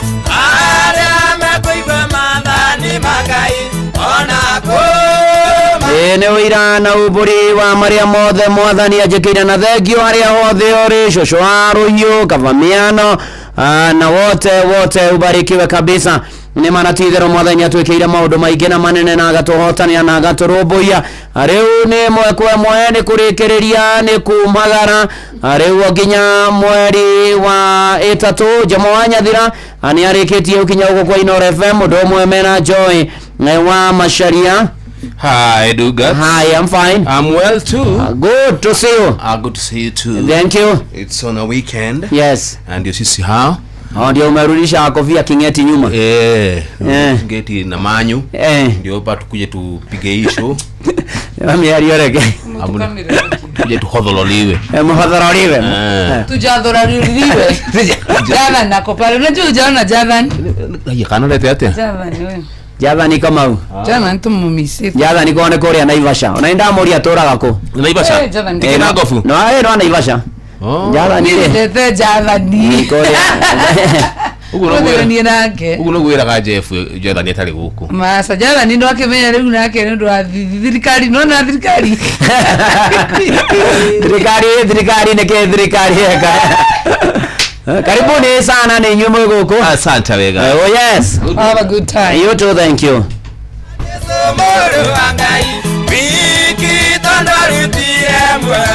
arĩa mekũigua maathani ma Ngai ona kũma. Ĩĩ nĩ ũira na umbũri wa marĩa mothe mwathani anjĩkĩire, na thengio harĩa hothe ũrĩ, cũcũ wa rũhiũ kavamiano, na wote wote ubarikiwe kabisa. Nĩ mana ti itherũ mwathani atwĩkĩire maũndũ maingĩ na manene na agatũhotanĩra na agatũrũmbũiya. Rĩu nĩ ĩmwe kwa ĩmwe nĩ kũrĩkĩrĩria nĩ kumagara rĩu o nginya mweri wa ĩtatũ. Jomo wa Nyathira nĩ arĩkĩtie gũkinya gũkũ kwa Inoro FM, ũndũ ũmwe mena Joy wa Macharia. Hi, Dugat. Hi, I'm fine. I'm well too. Good to see you. Good to see you too. Thank you. It's on a weekend. Yes. And you see how? Oh, ndio umerudisha kofia Kingeti nyuma. Eh. Eh. Kingeti na Manyu. Eh. Ndio hapa tukuje tupige hii show. Mĩario reke. Tuje tuhothololiwe. Muhothololiwe. Tujadhorariliwe. Jadhan ako pale. Unajua hujaona Jadhan? Haya kana lete atia? Jadhan wewe. Jadhan Kamau. Jadhan tumumisi. Jadhan kone kuria Naivasha. Ona ndamuria turaga kũ? Naivasha? Eh, Jadhan. Eh, no eh, no Naivasha. Jadhan rĩ. Ndete Jadhan. Kũrĩa. Uguo noguo Tũthiranie nake. uguo noguo wĩraga Jeff Jadhan atarĩ gũkũ. Masa Jadhan ndo akĩmenya rĩu nake nĩ ũndũ wa thirikari nona thirikari. Thirikari thirikari nĩ thirikari eka. Karibuni sana nĩ inyuĩ mwĩ gũkũ. Asante wega. Oh yes. Have a good time. You too, thank you. Mũrũ wa Ngai wiki tondũ arutire muoyo.